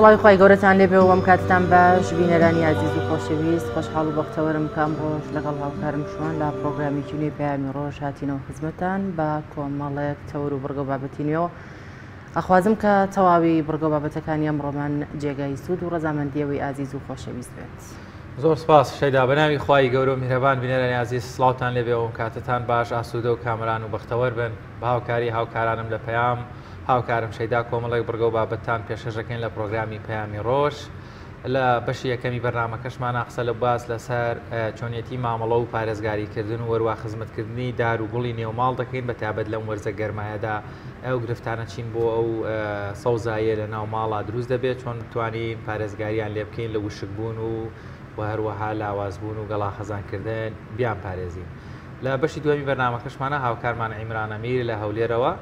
سڵاوی خوای گەورەتان لێبێ و ئەم کاتتان باش بینەرانی ئازیز و خۆشەویست خۆشحاڵ و بەختەوەرم کە ئەمڕۆش لەگەڵ هاوکارم شوان لە پرۆگرامێکی نوێی پەیامی ڕۆژ هاتینەوە خزمەتتان بە کۆمەڵێک تەور و بڕگە و بابەتی نوێەوە ئەخوازم کە تەواوی بڕگە و بابەتەکانی ئەمڕۆمان جێگای سوود و ڕەزامەندیەوەی ئازیز و خۆشەویست بێت. زۆر سپاس شەیدا بەناوی خوای گەورە و میهرەبان بینەرانی ئازیز سڵاوتان لێبێ و کاتتان باش ئاسوودە و کامەران و بەختەوەر بن بە هاوکاری هاوکارانم لە پەیام هاوکارم شەیدا کۆمەڵێک بڕگە و بابەتتان پێشکەش دەکەین لە پرۆگرامی پەیامی ڕۆژ. لە بەشی یەکەمی بەرنامەکەشمانا قسە لە باس لەسەر چۆنیەتی مامەڵە و پارێزگاریکردن و وەروا خزمەتکردنی دار و گوڵی نێوماڵ دەکەین بە تایبەت لەم وەرزە گەرمایەدا ئەو گرفتانە چین بۆ ئەو سەوزاییە لە ناو ماڵا دروست دەبێت چۆن بتوانین پارێزگاریان لێ بکەین لە وشکبوون و و هەروەها لاوازبوون و گەڵا خەزانکردن بیان پارێزین. لە بەشی دووەمی بەرنامەکەشمانە هاوکارمان عیمران ئەمیر لە هەولێرەوە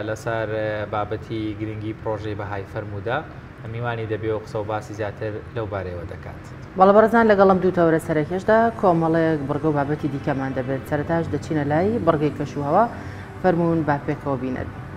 لەسەر بابەتی گرنگی پرۆژەی بەهای فەرموودە میوانی دەبێ و قسە و باسی زیاتر لەو بارەیەوە دەکات. بەڵێ بەڕێزان لەگەڵ ئەم دوو تەوەرە سەرەکیەشدا کۆمەڵێک بڕگە و بابەتی دیکەمان دەبێت، سەرەتاش دەچینە لای بڕگەی کەشوهەوا، فەرموون با پێکەوە بینەر بین.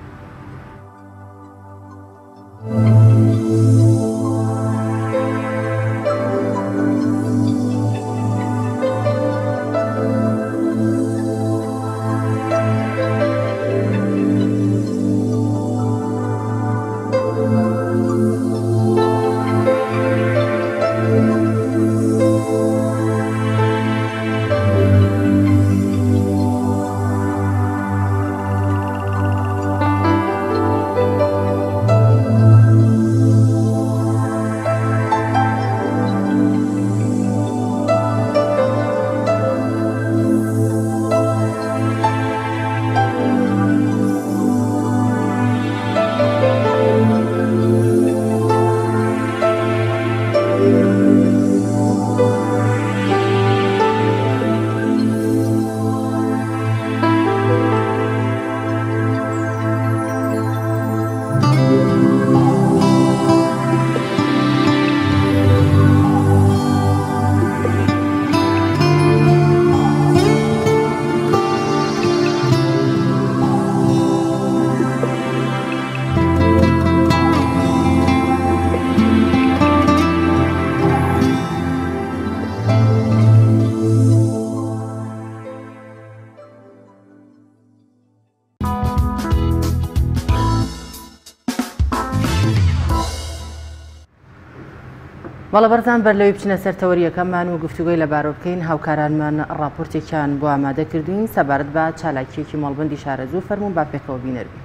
بەڵێ بەڕێزان بەر لەوەی بچینە سەر تەوەریەکەمان و گفتوگۆی لەبارەوە بکەین هاوکارانمان ڕاپۆرتێکیان بۆ ئامادە کردوین سەبارەت بە چالاکیەکی مەڵبەندی شارەزوور فەرموون با پێکەوە بینەر بین.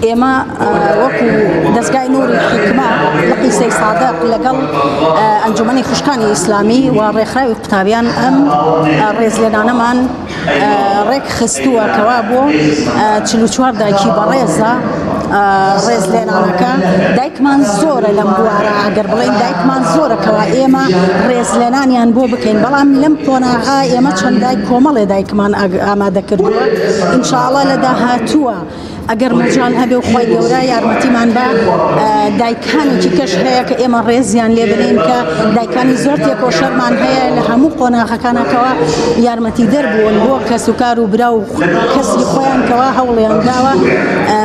ئێمە وەکو دەستگای نوری حیکمە لقی سەی سادق لەگەڵ ئەنجومەنی خوشکانی ئیسلامی و ڕێکخراوی قوتابیان ئەم ڕێزلێنانەمان ڕێک خستووە کەوا بۆ 44 دایکی بەڕێزە ڕێزلێنانەکە دایکمان زۆرە لەم بوارە ئەگەر بڵێن دایکمان زۆرە کەوا ئێمە ڕێزلێنانیان بۆ بکەین بەڵام لەم قۆناغا ئێمە چەند دایک کۆمەڵێ دایکمان ئامادە کردووە ئینشاءڵا لە داهاتووە ئەگەر مەجال هەبێ و خوای گەورە یارمەتیمان بە دایکانێکی کەش هەیە کە ئێمە ڕێزیان لێ بنین کە دایکانی زۆر تێکۆشەرمان هەیە لە هەموو قۆناغەکانەکەەوە یارمەتی دەربوون بۆ کەس و کار و برا و کەسی خۆیان کەوا هەوڵیان داوە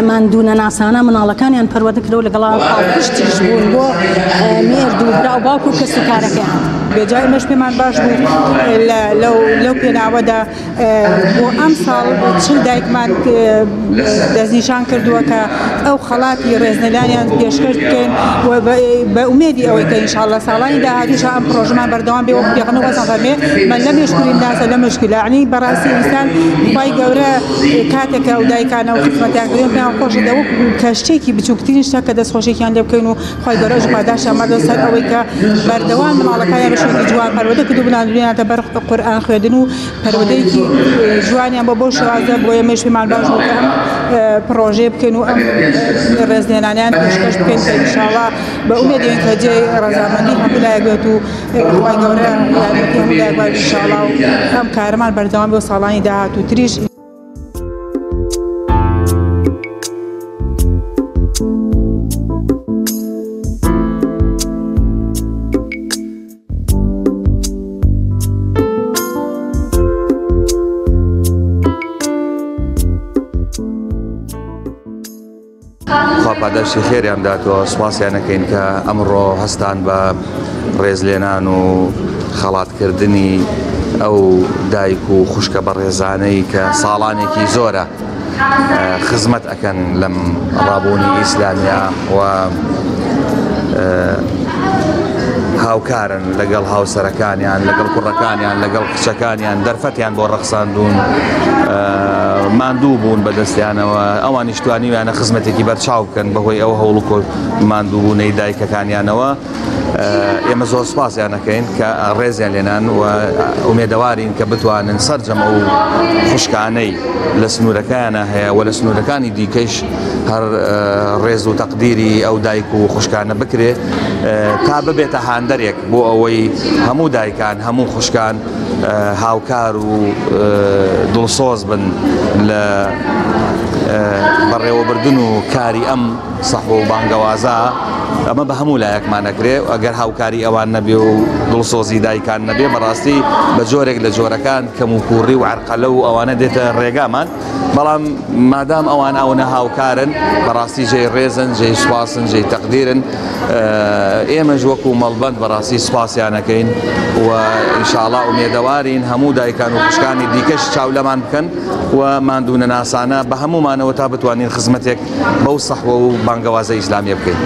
ماندوو نەناسانە مناڵەکانیان پەروەردە کردەوە لەگەڵا پاڵپشتیش بوون بۆ مێرد و برا و باوک و کەس و کارەکەیان. بێجا ئێمەش پێمان باش بوو لەو پێناوەدا بۆ ئەمساڵ 40 دایکمان دەستنیشان کردووە کە ئەو خەڵاتی ڕێزنەدانیان پێشکەش بکەین و بە ئومێدی ئەوەی کە ئینشاءاللە ساڵانی داهاتووش ئەم پرۆژەمان بەردەوام بێ وەک پێغەمبەر خوا فەرمێ من لم یشکر الناس لم یشکر الله یعنی بەڕاستی ئینسان خوای گەورە کاتێک کە ئەو دایکانە و خزمەتیان کردن پێیان خۆشە دە وەک کە شتێکی بچووکترین شتە کە دەستخۆشیێکیان لێ بکەین و خوای گەورەش پاداشتیان بەردەوە سەر ئەوەی کە بەردەوام مناڵەکانیان بە. ڕەوشێکی جوان پەروەردە کردوون، ناردوویانەتە بەر قورئان خوێندن و پەروەردەیەکی جوانیان بۆ بەو شێوازە. بۆ ئێمەش پێمان باش بوو کە ئەم پڕۆژەیە بکەین و ئەم ڕێزلێنانیان پێشکەش بکەین کە ئینشاڵڵا بە ئومێدین کە جێی ڕەزامەندی هەموو لایەک بێت و خوای گەورە یارمەتی هەموو لایەک بات ئینشاڵڵا و ئەم کارەمان بەردەوام بۆ ساڵانی داهاتووتریش. خوا پاداشتی خێریان بداتەوە، سوپاسیان ئەکەین کە ئەمڕۆ هەستان بە ڕێزلێنان و خەڵاتکردنی ئەو دایک و خوشکە بەڕێزانەی کە ساڵانێکی زۆرە خزمەت ئەکەن لەم ڕابوونی ئیسلامیە و هاوکارن لەگەڵ هاوسەرەکانیان لەگەڵ کوڕەکانیان لەگەڵ کچەکانیان دەرفەتیان بۆ ڕەخساندون ماندوو بوون بەدەستیانەوە ئەوانیش توانیویانە خزمەتێکی بەرچاو بکەن بەهۆی ئەو هەوڵ و ماندووبوونەی دایکەکانیانەوە ئێمە زۆر سپاسیان ئەکەین کە ڕێزیان لێنان و ئومێدەوارین کە بتوانن سەرجەم ئەو خوشکانەی لە سنوورەکەیانە هەیە و لە سنوورەکانی دیکەش هەر ڕێز و تەقدیری ئەو دایک و خوشکانە بکرێ تا ببێتە هاندەرێک بۆ ئەوەی هەموو دایکان هەموو خوشکان هاوکار و دڵسۆز بن لە بەڕێوەبردن و کاری ئەم سەحوە و بانگەوازە. ئەمە بە هەموو لایەکمان ئەکرێ ئەگەر هاوکاری ئەوان نەبێ و دڵسۆزی دایکان نەبێ بەڕاستی بە جۆرێک لە جۆرەکان کەم و کوڕی و عەرقەلە و ئەوانە دێتە ڕێگامان بەڵام مادام ئەوان ئەوەنە هاوکارن بەڕاستی جێی ڕێزن جێی سوپاسن جێی تەقدیرن ئێمەش وەکو مەڵبەند بەڕاستی سوپاسیانەکەین و ئینشاڵا ئومێدەوارین هەموو دایکان و خوشکانی دیکەش چاو لەمان بکەن و ماندوو نەناسانە بە هەموومانەوە تا بتوانین خزمەتێک بەو سەحوە و بانگەوازە ئیسلامیە بکەین.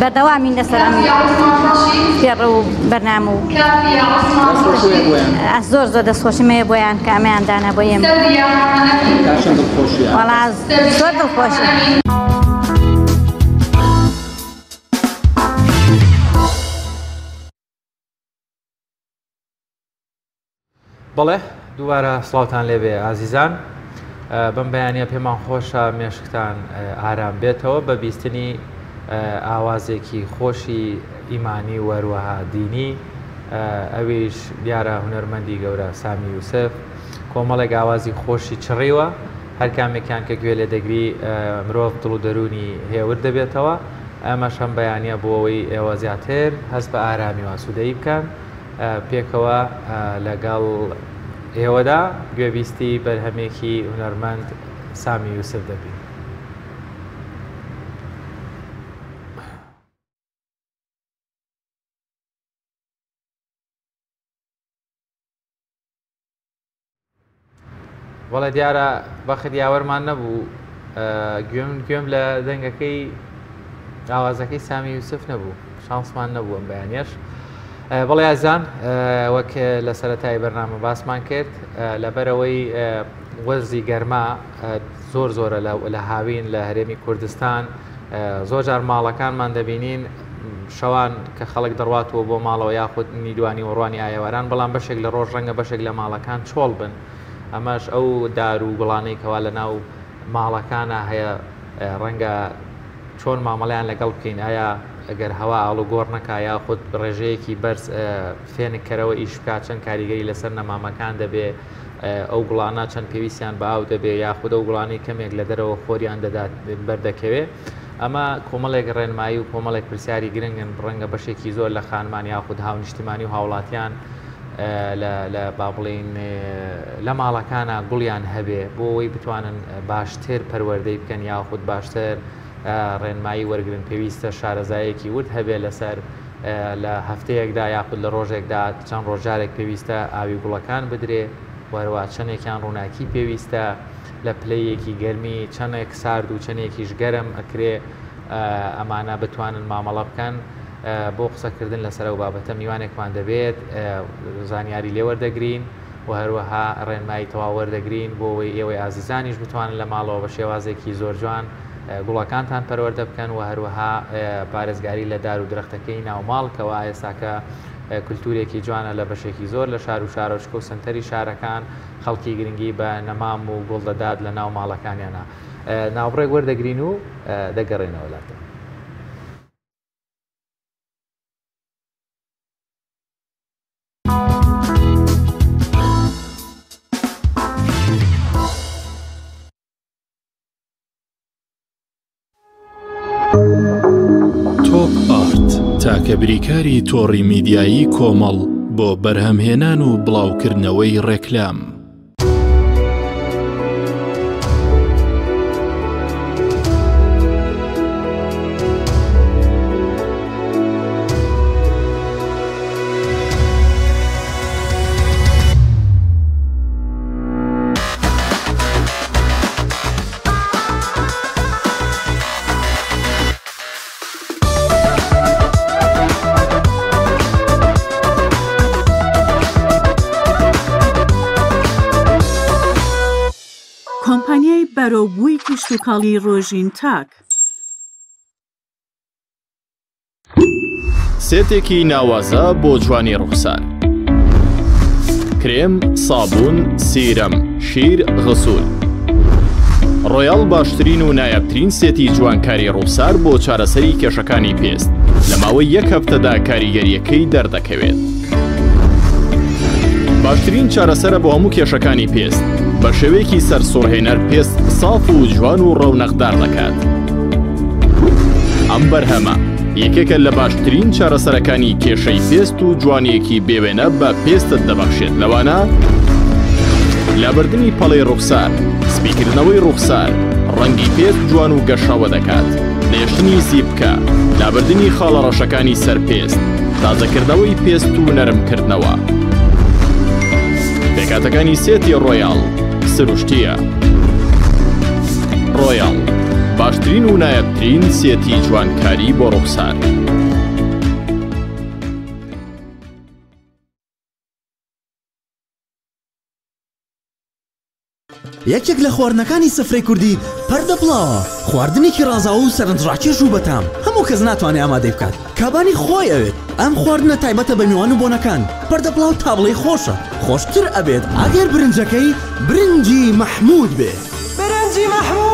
بەردەوامین لەسەر ئەم پێڕە و بەرنامە و زۆر زۆر دەستخۆشیم هەیە بۆیان کە ئەمەیان دانا بۆ ئێمە. وەڵا زۆر دڵخۆشم. بەڵێ دووبارە سڵاوتان لێبێ ئازیزان بەم بەیانە پێمان خۆشە مێشکتان ئارام بێتەوە بە بیستنی ئاوازێکی خۆشی ئیمانی و هەروەها دینی ئەویش دیارە هونەرمەندی گەورە سامی یوسف کۆمەڵێک ئاوازی خۆشی چڕیوە هەر کامێکیان کە گوێ لێ دەگری مرۆڤ دڵ و دەروونی هێور دەبێتەوە ئەمەش هەم بەیانە بۆ ئەوەی ئێوە زیاتر هەست بە ئارامی و ئاسوودەیی بکەن پێکەوە لەگەڵ ئێوەدا گوێبیستی بەرهەمێکی هونەرمەند سامی یوسف دەبین. بەڵێ دیارە بەخت یاوەرمان نەبوو گوێم گوێم لە دەنگەکەی ئاوازەکەی سامی یوسف نەبوو شانسمان نەبوو ئەم بەیانیش بەڵێ ئازان وەک لە سەتای بەرنامە باسمان کرد لەبەرەوەی وەرزی گەرما زۆر زۆرە لە هاوین لە هەرێمی کوردستان زۆر جار ماڵەکانمان دەبینین شەوان کە خەڵک دەڕواتەوە بۆ ماڵەوە یاخود نیدوانی وڕوانی ئاواران بەڵام بەشێک لە ڕۆژ ڕەنگە بەشێک لە ماڵەکان چۆڵ بن ئەمەش ئەو دار و گوڵانەی کەوا لە ناو ماڵەکانە هەیە ڕەنگە چۆن مامەڵیان لەگەڵ بکەین ئایا ئەگەر هەوا ئاڵوگۆڕ نەکا یاخود ڕێژەیەکی بەرز فێنککەرەوە ئیش بکات چەند کاریگەری لەسەر نەمامەکان دەبێ ئەو گوڵانە چەند پێویستیان بە ئاو دەبێ یاخود ئەو گوڵانەی کەمێک لە دەرەوە خۆریان دەدات بەردەکەوێ ئەمە کۆمەڵێک ڕێنمایی و کۆمەڵێک پرسیاری گرنگن ڕەنگە بەشێکی زۆر لە خانمان یاخود هاونیشتیمانی و هاوڵاتیان لە با بڵین لە ماڵەکانە گوڵیان هەبێ بۆ ئەوەی بتوانن باشتر پەروەردەی بکەن یاخود باشتر ڕێنمایی وەرگن پێویستە شارەزایەکی ورد هەبێ لەسەر لە هەفتەیەکدا یاخود لە ڕۆژێکدا چەند ڕۆژ جارێک پێویستە ئاوی گوڵەکان بدرێ و هەروەها چەندێکیان ڕووناکی پێویستە. لە پلەیەکی گەرمی چەندێک سارد و چەندێکیش گەرم ئەکرێ ئەمانە بتوانن مامەڵە بکەن. بۆ قسەکردن لەسەر ئەو بابەتە میوانێکمان دەبێت زانیاری لێوەردەگرین و هەروەها ڕێنمایی تەواو وەردەگرین بۆ ئەوەی ئێوەی ئازیزانیش بتوانن لە ماڵەوە بە شێوازێکی زۆر جوان گوڵەکانتان پەروەردە بکەن و هەروەها پارێزگاری لە دار و درەختەکەی ناوماڵ کەوا ئێستاکە کولتوورێکی جوانە لە بەشێکی زۆر لە شار و شارۆچکە و سەنتەری شارەکان خەڵکی گرنگی بە نەمام و گوڵ دەدات لە ناو ماڵەکانیانە ناوبڕێک وەردەگرین و دەگەڕێنەوە لاتان. تۆپ ئارت تاکە بریکاری تۆڕی میدیایی کۆمەڵ بۆ بەرهەمهێنان و بڵاوکردنەوەی ڕێکلام. کۆمپانیای بەرەوبووی کشتوکاڵی ڕۆژین تاک. سێتێکی ناوازە بۆ جوانی ڕوخسار. کرێم، سابوون، سیرەم، شیر، غسول. ڕۆیاڵ باشترین و نایابترین سێتی جوانکاری ڕوخسار بۆ چارەسەری کێشەکانی پێست لە ماوەی یەک هەفتەدا کاریگەریەکەی دەردەکەوێت. باشترین چارەسەرە بۆ هەموو کێشەکانی پێست بە شێوەیەکی سەرسوڕهێنەر پێست ساف و جوان و ڕەونەقدار دەکات. ئەم بەرهەمە یەکێکە لە باشترین چارەسەرەکانی کێشەی پێست و جوانیەکی بێوێنە بە پێستت دەبەخشێت لەوانە لابردنی پەڵەی ڕوخسار، سپیکردنەوەی ڕوخسار، ڕەنگی پێست جوان و گەشاوە دەکات، نێشتنی زیپکە، لابردنی خاڵە ڕەشەکانی سەر پێست، تازەکردنەوەی پێست و نەرمکردنەوە. پێکهاتەکانی سێتی ڕۆیاڵ سروشتییە. ڕۆیاڵ، باشترین و نایابترین سێتی جوانکاری بۆ ڕوخسار. یەکێک لە خواردنەکانی سفرەی کوردی پەردەپڵاوە، خواردنێکی ڕازاوە و سەرنجڕاکێش و بەتام، هەموو کەس ناتوانێت ئامادەی بکات، کابانی خۆی ئەوێت، ئەم خواردنە تایبەتە بە میوان و بۆنەکان، پەردەپڵاو تا بڵێی خۆشە، خۆشتر ئەبێت ئەگەر برنجەکەی برنجی مەحموود بێ. برنجی مەحموود.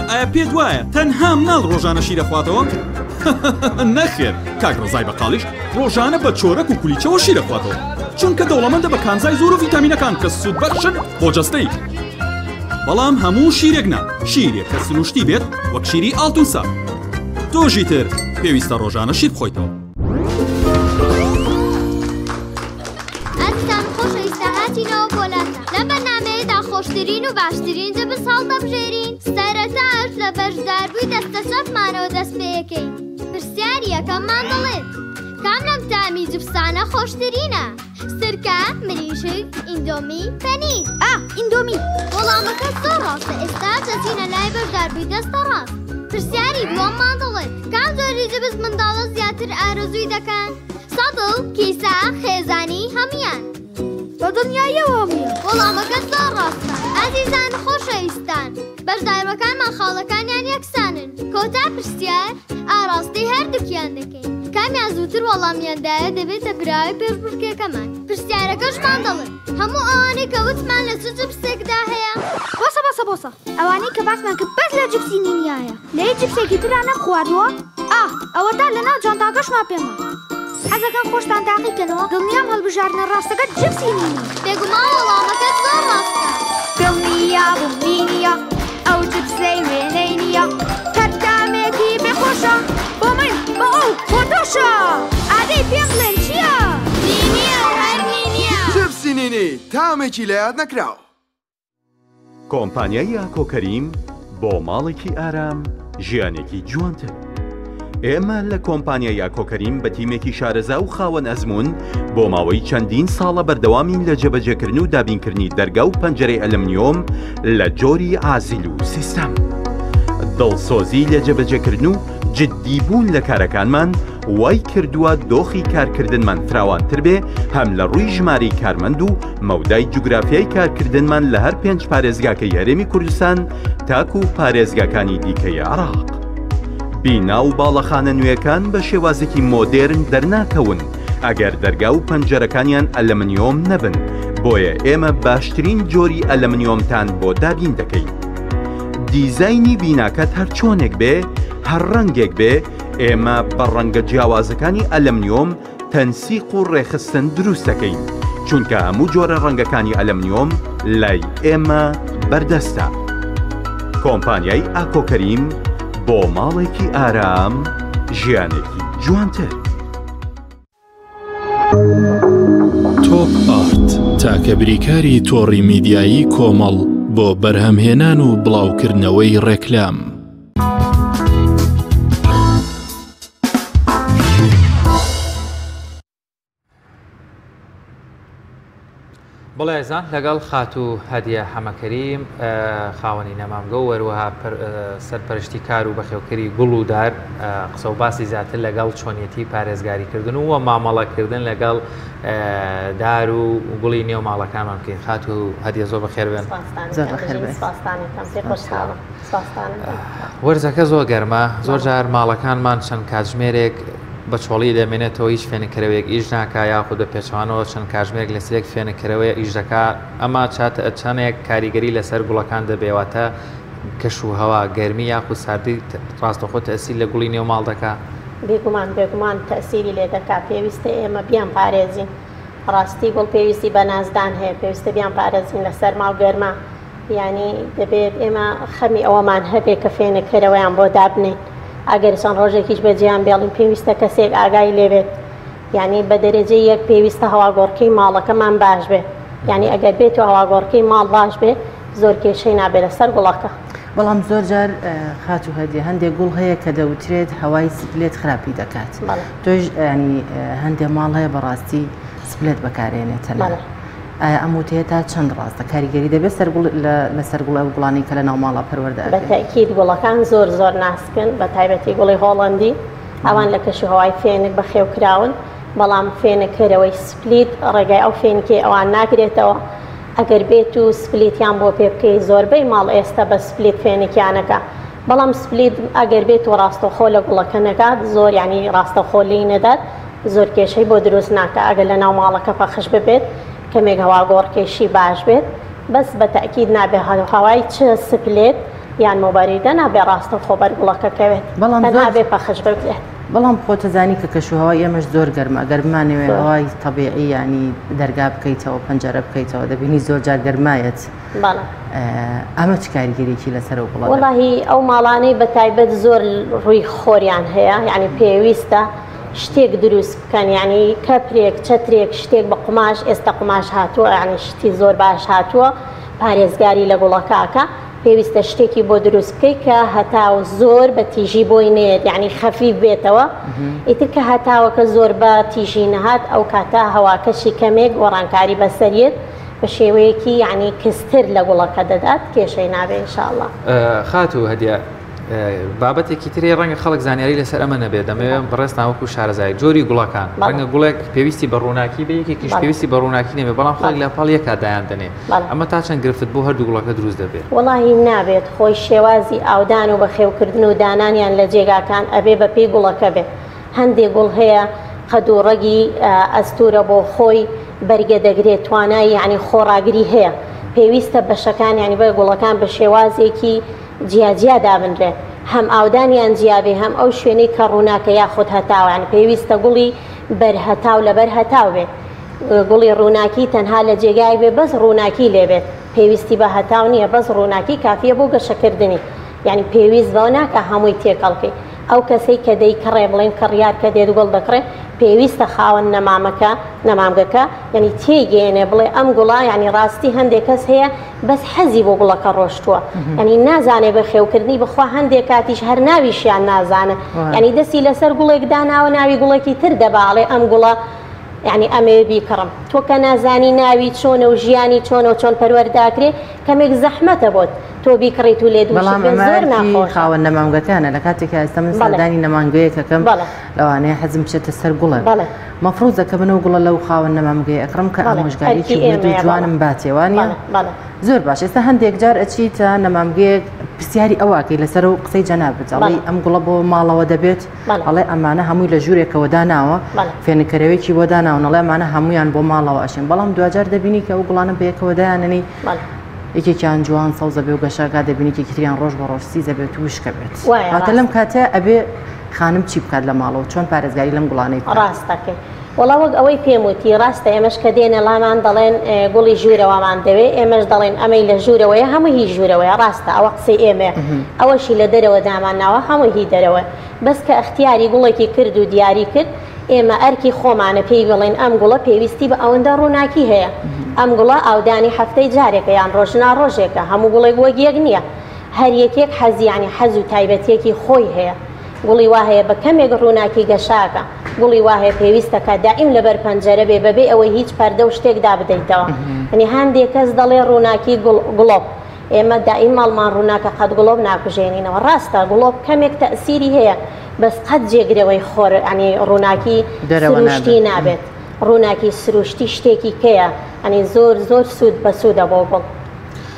ئایا پێت وایە تەنها مناڵ ڕۆژانە شیر ئەخواتەوە؟ نەخێر کاک ڕەزای بەقاڵیش ڕۆژانە بە چۆرەک و کولیچەوە شیر ئەخواتەوە چونکە دەوڵەمەندە بە کانزای زۆر و ڤیتامینەکان کە سوودبەخشن بۆ جەستەی بەڵام هەموو شیرێک نا شیرێک کە سروشتی بێت وەک شیری ئاڵتونسا تۆژی تر پێویستە ڕۆژانە شیر بخۆیتەوە. ئەزیزان خۆشەویستە هاتینەوە بۆ لاتان لەم بەرنامەیەدا خۆشترین و باشترین جبس هەڵدەبژێرین سەرەتاش لە بەشداربووی دەستە چەپمانەوە دەست پێیەکەین پرسیاری یەکەممان دەڵێت کام لەم تامی جبسانە خۆشترینە سرکە مریشک ئیندۆمی پەنیر ئا ئیندۆمی وەڵامەکە زۆر ڕاستە ئێستا دەچینە لای بەشداربووی دەستە ڕاست پرسیاری دووەممان دەڵێت کام جۆری جبس منداڵە زیاتر ئارەزووی دەکەن سەتڵ، کیسە، خێزانی، هەموویان. بە دڵنیاییەوە هەموویان. وەڵامەکە زۆر ڕاستە. ئازیزان و خۆشەویستان، بەشداربەکانمان خاڵەکانیان یەکسانن. کۆتا پرسیار ئاڕاستەی هەردووکیان دەکەین. کامیان زووتر وەڵامیان دایە دەبێتە براوەی پێشبڕکێکەمان. پرسیارەکەشمان دەڵێت، هەموو ئەوانەی کە وتمان لە چ جپسێکدا هەیە؟ بۆسە بۆسە بۆسە ئەوانەی کە باسمان کرد بەس لە جپسی نینیایە لە هیچ جپسێکی ترا نەمخواردووە ئاه ئەوەتا لەناو جانتاکەشما پێمە حەزەکەن خۆشتان تاقی کەنەوە دڵنیام هەڵبژاردنە ڕاستەکە جپسی نینی. بێگومان وەڵامەکەت زۆر ڕاستە. دڵنیابووم نینیە ئەو جپسەی وێنەی نییە هەر تامێکی بێ خۆشە بۆ من بۆ ئەو بۆ تۆشە ئادەی پێم بڵێن چییە؟ نینیە و هەر نینیە. جپسی نینی تامێکی لەیاد نەکراو. کۆمپانیای ئاکۆ کەریم بۆ ماڵێکی ئارام ژیانێکی جوانتر. ئێمە لە کۆمپانیای ئاکۆکەریم بە تیمێکی شارەزا و خاوەن ئەزموون بۆ ماوەی چەندین ساڵە بەردەوامین لە جێبەجێکردن و دابینکردنی دەرگا و پەنجەرەی ئەلمنیۆم لە جۆری عازیل و سیستەم. دڵسۆزی لە جێبەجێکردن و جددی بوون لە کارەکانمان وای کردووە دۆخی کارکردنمان فراوانتر بێ هەم لە ڕووی ژمارەی کارمەند و مەودای جوگرافیای کارکردنمان لە هەر پێنج پارێزگاکەی هەرێمی کوردستان تاکو پارێزگاکانی دیکەی عێراق. بینا و باڵەخانە نوێکان بە شێوازێکی مۆدێرن دەرناکەون ئەگەر دەرگا و پەنجەرەکانیان ئەلەمنیۆم نەبن، بۆیە ئێمە باشترین جۆری ئەلەمنیۆمتان بۆ دابین دەکەین. دیزاینی بیناکەت هەر چۆنێک بێ، هەر ڕەنگێک بێ، ئێمە بە ڕەنگە جیاوازەکانی ئەلەمنیۆم تەنسیق و ڕێکخستن دروست دەکەین، چونکە هەموو جۆرە ڕەنگەکانی ئەلەمنیۆم لای ئێمە بەردەستە. کۆمپانیای ئاکۆ کەریم بۆ ماڵێکی ئارام، ژیانێکی جوانتر. تۆپ ئارت تاکە بریکاری تۆڕی میدیایی کۆمەڵ بۆ بەرهەمهێنان و بڵاوکردنەوەی ڕێکلام. بەڵێ ئازیزان لەگەڵ خاتوو هەدیە حەمەکەریم خاوەنی نەمامگە و وەروەها سەرپەرشتی کار و بەخێوکەری گوڵ و دار قسە و باسی زیاتر لەگەڵ چۆنیەتی پارێزگاریکردن و مامەڵەکردن لەگەڵ دار و گوڵی نێو ماڵەکانمان بکەین خاتوو هەدیە زۆر بەخێربێن. زۆر بەخێربێن. وەرزەکە زۆر گەرمە، زۆر جار ماڵەکانمان چەند کاتژمێرێک بە چۆڵی دەمێنێتەوە هیچ فێنککەرەوەیەک ئیش ناکا یاخود بە پێچەوانەوە چەند کاتژمێرێک لەسەرێک فێنککەرەوەیە ئیش دەکا ئەمە چەندێک کاریگەری لەسەر گوڵەکان دەبێ واتە کەش و هەوا گەرمی یاخود ساردی ڕاستەوخۆ تەئسیر لە گوڵی نێو ماڵ دەکا؟ بێگومان بێگومان تەئسیری لێ دەکا پێویستە ئێمە بیان پارێزین ڕاستی گوڵ پێویستی بە نازدان هەیە پێویستە بیان پارێزین لە سەرما و گەرما یانی دەبێت ئێمە خەمی ئەوەمان هەبێت کە فێنککەرەوەیان بۆ دابنێین ئەگەر چەند ڕۆژێکیش بەجێیان بێڵین پێویستە کەسێک ئاگای لێبێت یانی بە دەرەجەی یەک پێویستە هەواگۆڕکەی ماڵەکەمان باش بێت یانی ئەگەر بێت و هەواگۆڕکەی ماڵ باش بێت زۆر کێشەی نابێت لەسەر گوڵەکە. بەڵام زۆر جار خاتوو هەدیە هەندێک گوڵ هەیە کە دەوترێت هەوای split خراپی دەکات تۆش ینی هەندێک ماڵ هەیە بەڕاستی split بەکارێنێت تەنها ئایا ئەم وتەیە تا چەند ڕاستە؟ کاریگەری دەبێت سەر گوڵ لەسەر گوڵ ئەو گوڵانەی کە لە ناو ماڵا پەروەردە ئەکرێن؟ بە تەئکید گوڵەکان زۆر زۆر ناسکن بە تایبەتی گوڵی هۆڵەندی ئەوان لە کەشوهەوای فێنک بەخێو کراون بەڵام فێنککەرەوەی split ڕێگای ئەو فێنکەی ئەوان ناگرێتەوە ئەگەر بێت و split یان بۆ پێ بکەی زۆربەی ماڵ ئێستا بە split فێنکیانەکە بەڵام split ئەگەر بێت و ڕاستەوخۆ لە گوڵەکە نەگات زۆر یانی ڕاستەوخۆ لێی نەدات زۆر کێشەی بۆ دروست ناکا ئەگەر لەناو ماڵەکە پەخش ببێت کەمێک هەواگۆڕکێشی باش بێت بەس بە تەئکید نابێ هەوای چ split یان موبەریدە نابێ ڕاستەوخۆ بەر گوڵەکە کەوێت بەڵام تەنها زۆر بێ پەخش بکرێت. بەڵام خۆتەزانی کە کەشوهەوای ئێمەش زۆر گەرمە گەر بمانەوێ زۆر. هەوای تەبیعی یانی دەرگا بکەیتەوە پەنجەرە بکەیتەوە دەبینی زۆر جار گەرمایەت بەڵێ. ئەمە چ کاریگەریەکی لەسەر ئەو گوڵە دەبێت؟ وەڵاهی ئەو ماڵانەی بە تایبەت زۆر ڕووی خۆریان هەیە یانی پێویستە شتێک دروست بکەن یانی کەپرێک چەترێک شتێک بە قوماش ئێستا قوماش هاتووە یانی شتی زۆر باش هاتووە پارێزگاری لە گوڵەکە ئەکا پێویستە شتێکی بۆ دروست بکەی کە هەتاو زۆر بە تیژی بۆی نەیەت یانی خەفیف بێتەوە ئیتر کە هەتاوەکە زۆر بە تیژی نەهات ئەو کاتە هەواکەشی کەمێک گۆڕانکاری بەسەریەت بە شێوەیەکی یانی کزتر لە گوڵەکە دەدات کێشەی نابێ ان شاء اللە. خاتوو هەدیە بابەتێکی تری ڕەنگە خەڵک زانیاری لەسەر ئەمە نەبێت دەمەوێت بەڕێزتان وەکو شارەزای جۆری گوڵەکان ڕەنگە گوڵێک پێویستی بە ڕووناکی بێ یەکێکیش پێویستی بە ڕووناکی نەبێ بەڵام خەڵک لە پاڵ یەکا دایان دەنێ ئەمە تا چەند گرفت بۆ هەردوو گوڵەکە دروست دەبێت؟ وەڵاهی نابێت خۆی شێوازی ئاودان و بەخێوکردن و دانانیان لە جێگاکان ئەبێ بەپێی گوڵەکە بێ هەندێ گوڵ هەیە قەد و ڕەگی ئەستوورە بۆ خۆی بەرگە دەگرێت توانای یانی خۆڕاگری هەیە پێویستە بەشەکان یانی بە گوڵەکان بە شێوازێکی جیا جیا دابنرێن هەم ئاودانیان جیا بێ هەم ئەو شوێنەی کە ڕووناکە یاخود هەتاوە یانی پێویستە گوڵی بەر هەتاو لەبەر هەتاو بێ گوڵی ڕووناکی تەنها لە جێگایەک بێ بەس ڕووناکی لێ بێت پێویستی بە هەتاو نییە بەس ڕووناکی کافیە بۆ گەشەکردنی یانی پێویست بەوە ناکا هەمووی تێکەڵ کەی. ئەو کەسەی کە دەیکڕێ بڵێن کڕیار کە دێت گوڵ دەکڕێ پێویستە خاوەن نەمامەکە نەمامگەکە یعنی تێیگەیەنێ بڵێ ئەم گوڵە یعنی ڕاستی هەندێک کەس هەیە بەس حەزی بۆ گوڵەکە ڕۆشتووە یعنی نازانێ بەخێوکردنی بخوا هەندێک کاتیش هەر ناویشیان نازانە یعنی دەستی لەسەر گوڵێک داناوە ناوی گوڵێکی تر دەبا ئەڵێ ئەم گوڵە یعنی ئەمەوێ بیکڕم تۆ کە نازانی ناوی چۆنە و ژیانی چۆنە و چۆن پەروەرداکرێ کەمێک زەحمەتە بۆت تۆ بیکڕیت و لێت وشک بەڵام بێت ئەمە زۆر ئەرکی ناخۆشە. خاوەن نەمامگەکانە لە کاتێکا ئێستا من بەڵێ. سەردانی نەمانگەیەک ئەکەم بەڵێ. لەوانەیە حەزم بچێتە سەر گوڵێک بەڵێ. مەفروزە کە من ئەو گوڵە لەو خاوەن نەمامگەیە ئەکڕم کە بەڵێ. ئامۆژگاریی ئەرکی ورد و ئێمەیە بەڵێ. جوانم باتێ وانیە؟ بەڵێ بەڵێ. زۆر باش ئێستا هەندێک جار ئەچیتە نەمامگەیەک پرسیاری ئەوە ئەکەی لەسەر ئەو قسەی جەنابت ئەڵێی بەڵێ. ئەم گوڵە بۆ ماڵەوە دەبێت؟ بەڵێ. ئەڵێ ئەمانە هەمووی لە ژوورێکەوە داناوە بەڵێ. فێنککەرەوەیەکی بۆ داناون ئەڵێ ئەمانە هەموویان بۆ ماڵەوە ئەشێن بەڵام دواجار دەبینی کە ئەو گوڵانە بەیەکەوە دایانەنێی بەڵێ. یەکێکیان جوان سەوزە بێ و گەشەکا دەبینی یەکێکی تریان ڕۆژ بە ڕۆژ سیزە بێت و وشکە بێت وایە واتە لەم ڕاستە. کاتە ئەبێ خانم چی بکات لە ماڵەوە چۆن پارێزگاری لەم گوڵانەی بکات؟ ڕاستەکەی وەڵا وەک ئەوەی پێم وتی ڕاستە ئێمەش کە دێنە لامان دەڵێن گوڵی ژوورەوەمان دەوێ ئێمەش دەڵێن ئەمەی لە ژوورەوەیە هەموو هی ژوورەوەیە ڕاستە ئەوە قسەی ئێمەیە ئەوەشی لە دەرەوە دامان ناوە هەموو هی دەرەوە بەس کە ئەختیاری گوڵێکی کرد و دیاری کرد ئێمە ئەرکی خۆمانە پێی بڵێین ئەم گوڵە پێویستی بە ئەوەندە ڕووناکی هەیە، ئەم گوڵە ئاودانی هەفتەی جارێکە یان ڕۆژنا ڕۆژێکە، هەموو گوڵێک وەک یەک نییە، هەر یەکێک حەز یانی حەز و تایبەتییەکی خۆی هەیە، گوڵی وا هەیە بە کەمێک ڕووناکی گەشاکە، گوڵی وا هەیە پێویستەکا دائیم لەبەر پەنجەرە بێ بەبێ ئەوەی هیچ پەردە و شتێک دابدەیتەوە، یانی هەندێک کەس دەڵێ ڕووناکی گوڵ گڵۆپ، ئێمە دایم ماڵمان ڕووناکە قەت گڵۆپ ناکوژێنینەوە ڕاستە گڵۆپ کەمێک تەئسیری هەیە بەس قەت جێگرەوەی خۆر ینی ڕووناکی سروشتی نابێت ڕووناکی سروشتی شتێکی کەیە ئەنی زۆر زۆر سوود بە سوودە بۆ گوڵ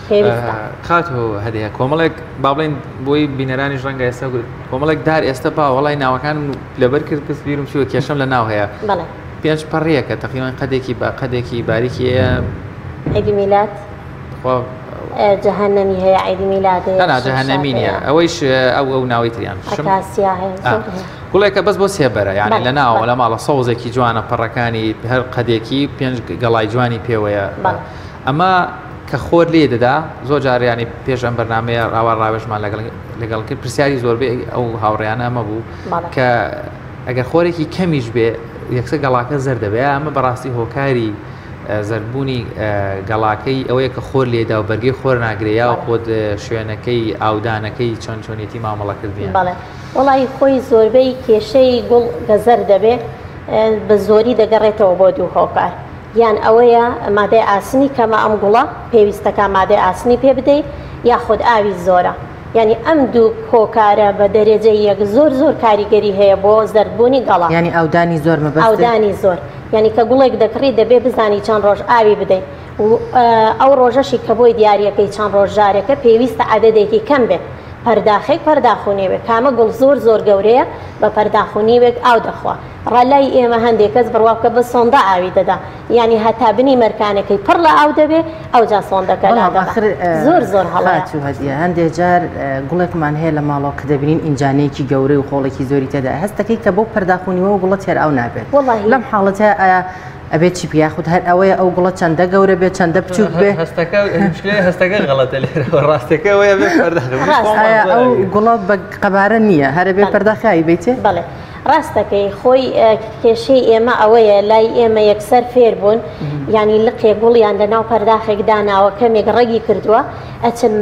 پێویستە. خاتوو هەدیە کۆمەڵێک با بڵێین بۆی بینەرانیش ڕەنگە ئێستا کۆمەڵێک دار ئێستا با وەڵای ناوەکانم لەبەر کرد بەس بیرم چووە کێشەم لە ناو هەیە بەڵێ پێنج پەڕیەکە تقریبا قەدێکی بە قەدێکی باریکی هەیە عیدی میلاد جەهەنەمی هەیە عیدی میلاد هەیە نا جەهەنەمی نییە ئەوەیش ئەو ئەو ناوی تریان ئەکاسیا هەیە گوڵێکە بەس بۆ سێبەرە یعنی لە ناوە لە ماڵە سەوزێکی جوانە پەڕەکانی هەر قەدێکی پێنج گەڵای جوانی پێوەیە ئەمە کە خۆر لێ دەدا زۆر جاریانی پێش ئەم بەرنمەیە ڕاوا ڕاوێژمان لەگەڵ لەگەڵ کرد پرسیاری زۆربەی ئەو هاوڕیانە ئەمە بوو کە ئەگەر خۆرێکی کەمیش بێ یەکسەر گەڵاکە زەردەبێ ئەمە بەڕاستی هۆکاری زەردبوونی گەڵاکەی ئەوەیە کە خۆر لێدا و بەرگەی خۆر ناگرێ یاخود شوێنەکەی ئاودانەکەی چۆن چۆنیەتی مامەڵەکردنیان؟ بەڵێ وەڵی خۆی زۆربەی کێشەی گوڵ کە زەرد دەبێ بە زۆری دەگەڕێتەوە بۆ دوو هۆکار یان ئەوەیە مادەی ئاسنی کەمە ئەم گوڵە پێویستەکە مادەی ئاسنی پێ بدەی یاخود ئاوی زۆرە یانی ئەم دوو هۆکارە بە دەرەجەی یەک زۆر زۆر کاریگەری هەیە بۆ زەردبوونی گەڵا. یانی ئاودانی زۆر مەبەستت؟ ئاودانی زۆر یانی کە گوڵێک دەکڕی دەبێ بزانی چەند ڕۆژ ئاوی بدەی و ئەو ڕۆژەشی کە بۆی دیاریەکەی چەند ڕۆژ جارێکە پێویستە عەدەدێکی کەم بێت پەرداخێک پەرداخ و نێوێک کامە گوڵ زۆر زۆر گەورەیە بە پەرداخ و نیوێک ئاو دەخوا ڕا لای ئێمە هەندێک کەس بڕوا بکە بە سۆندە ئاوی دەدا یانی هەتا بنی مەرکانەکەی پڕ لە ئاو دەبێ ئەوجا سۆندەکە بەڵام لادەبا ئاخر زۆر زۆر هەڵەیە. خاتوو هەدیە هەندێ جار گوڵێکمان هەیە لە ماڵەوە کە دەبینین ئینجانەیەکی گەورەی و خۆڵێکی زۆری تێدایە هەست دەکەی کە بەو پەرداخ و نیوەوە گوڵە تێر ئاو نابێت وەڵاهی لەم حاڵەتە ئایا ئەبێت چی بکە یاخود هەر ئەوەیە ئەو گوڵە چەندە گەورە بێت چەندە بچووک بێ هەستەکە مشکلەیە هەستەکە غەڵەتە لێرەوە ڕاستەکە ئەوەیە بێ پەرداخ بێ. ڕاستە. خۆمان ئایا زۆر ئەو ئەگرین. گوڵە بە قەبارە نییە هەر ئەبێ بەڵێ. پەرداخی ئاوی بەیتێ؟ بەڵێ ڕاستەکەی خۆی کێشەی ئێمە ئەوەیە لای ئێمە یەکسەر فێر بوون یانی لقێ گوڵیان لە ناو پەرداخێک داناوە کەمێک ڕەگی کردووە ئەچن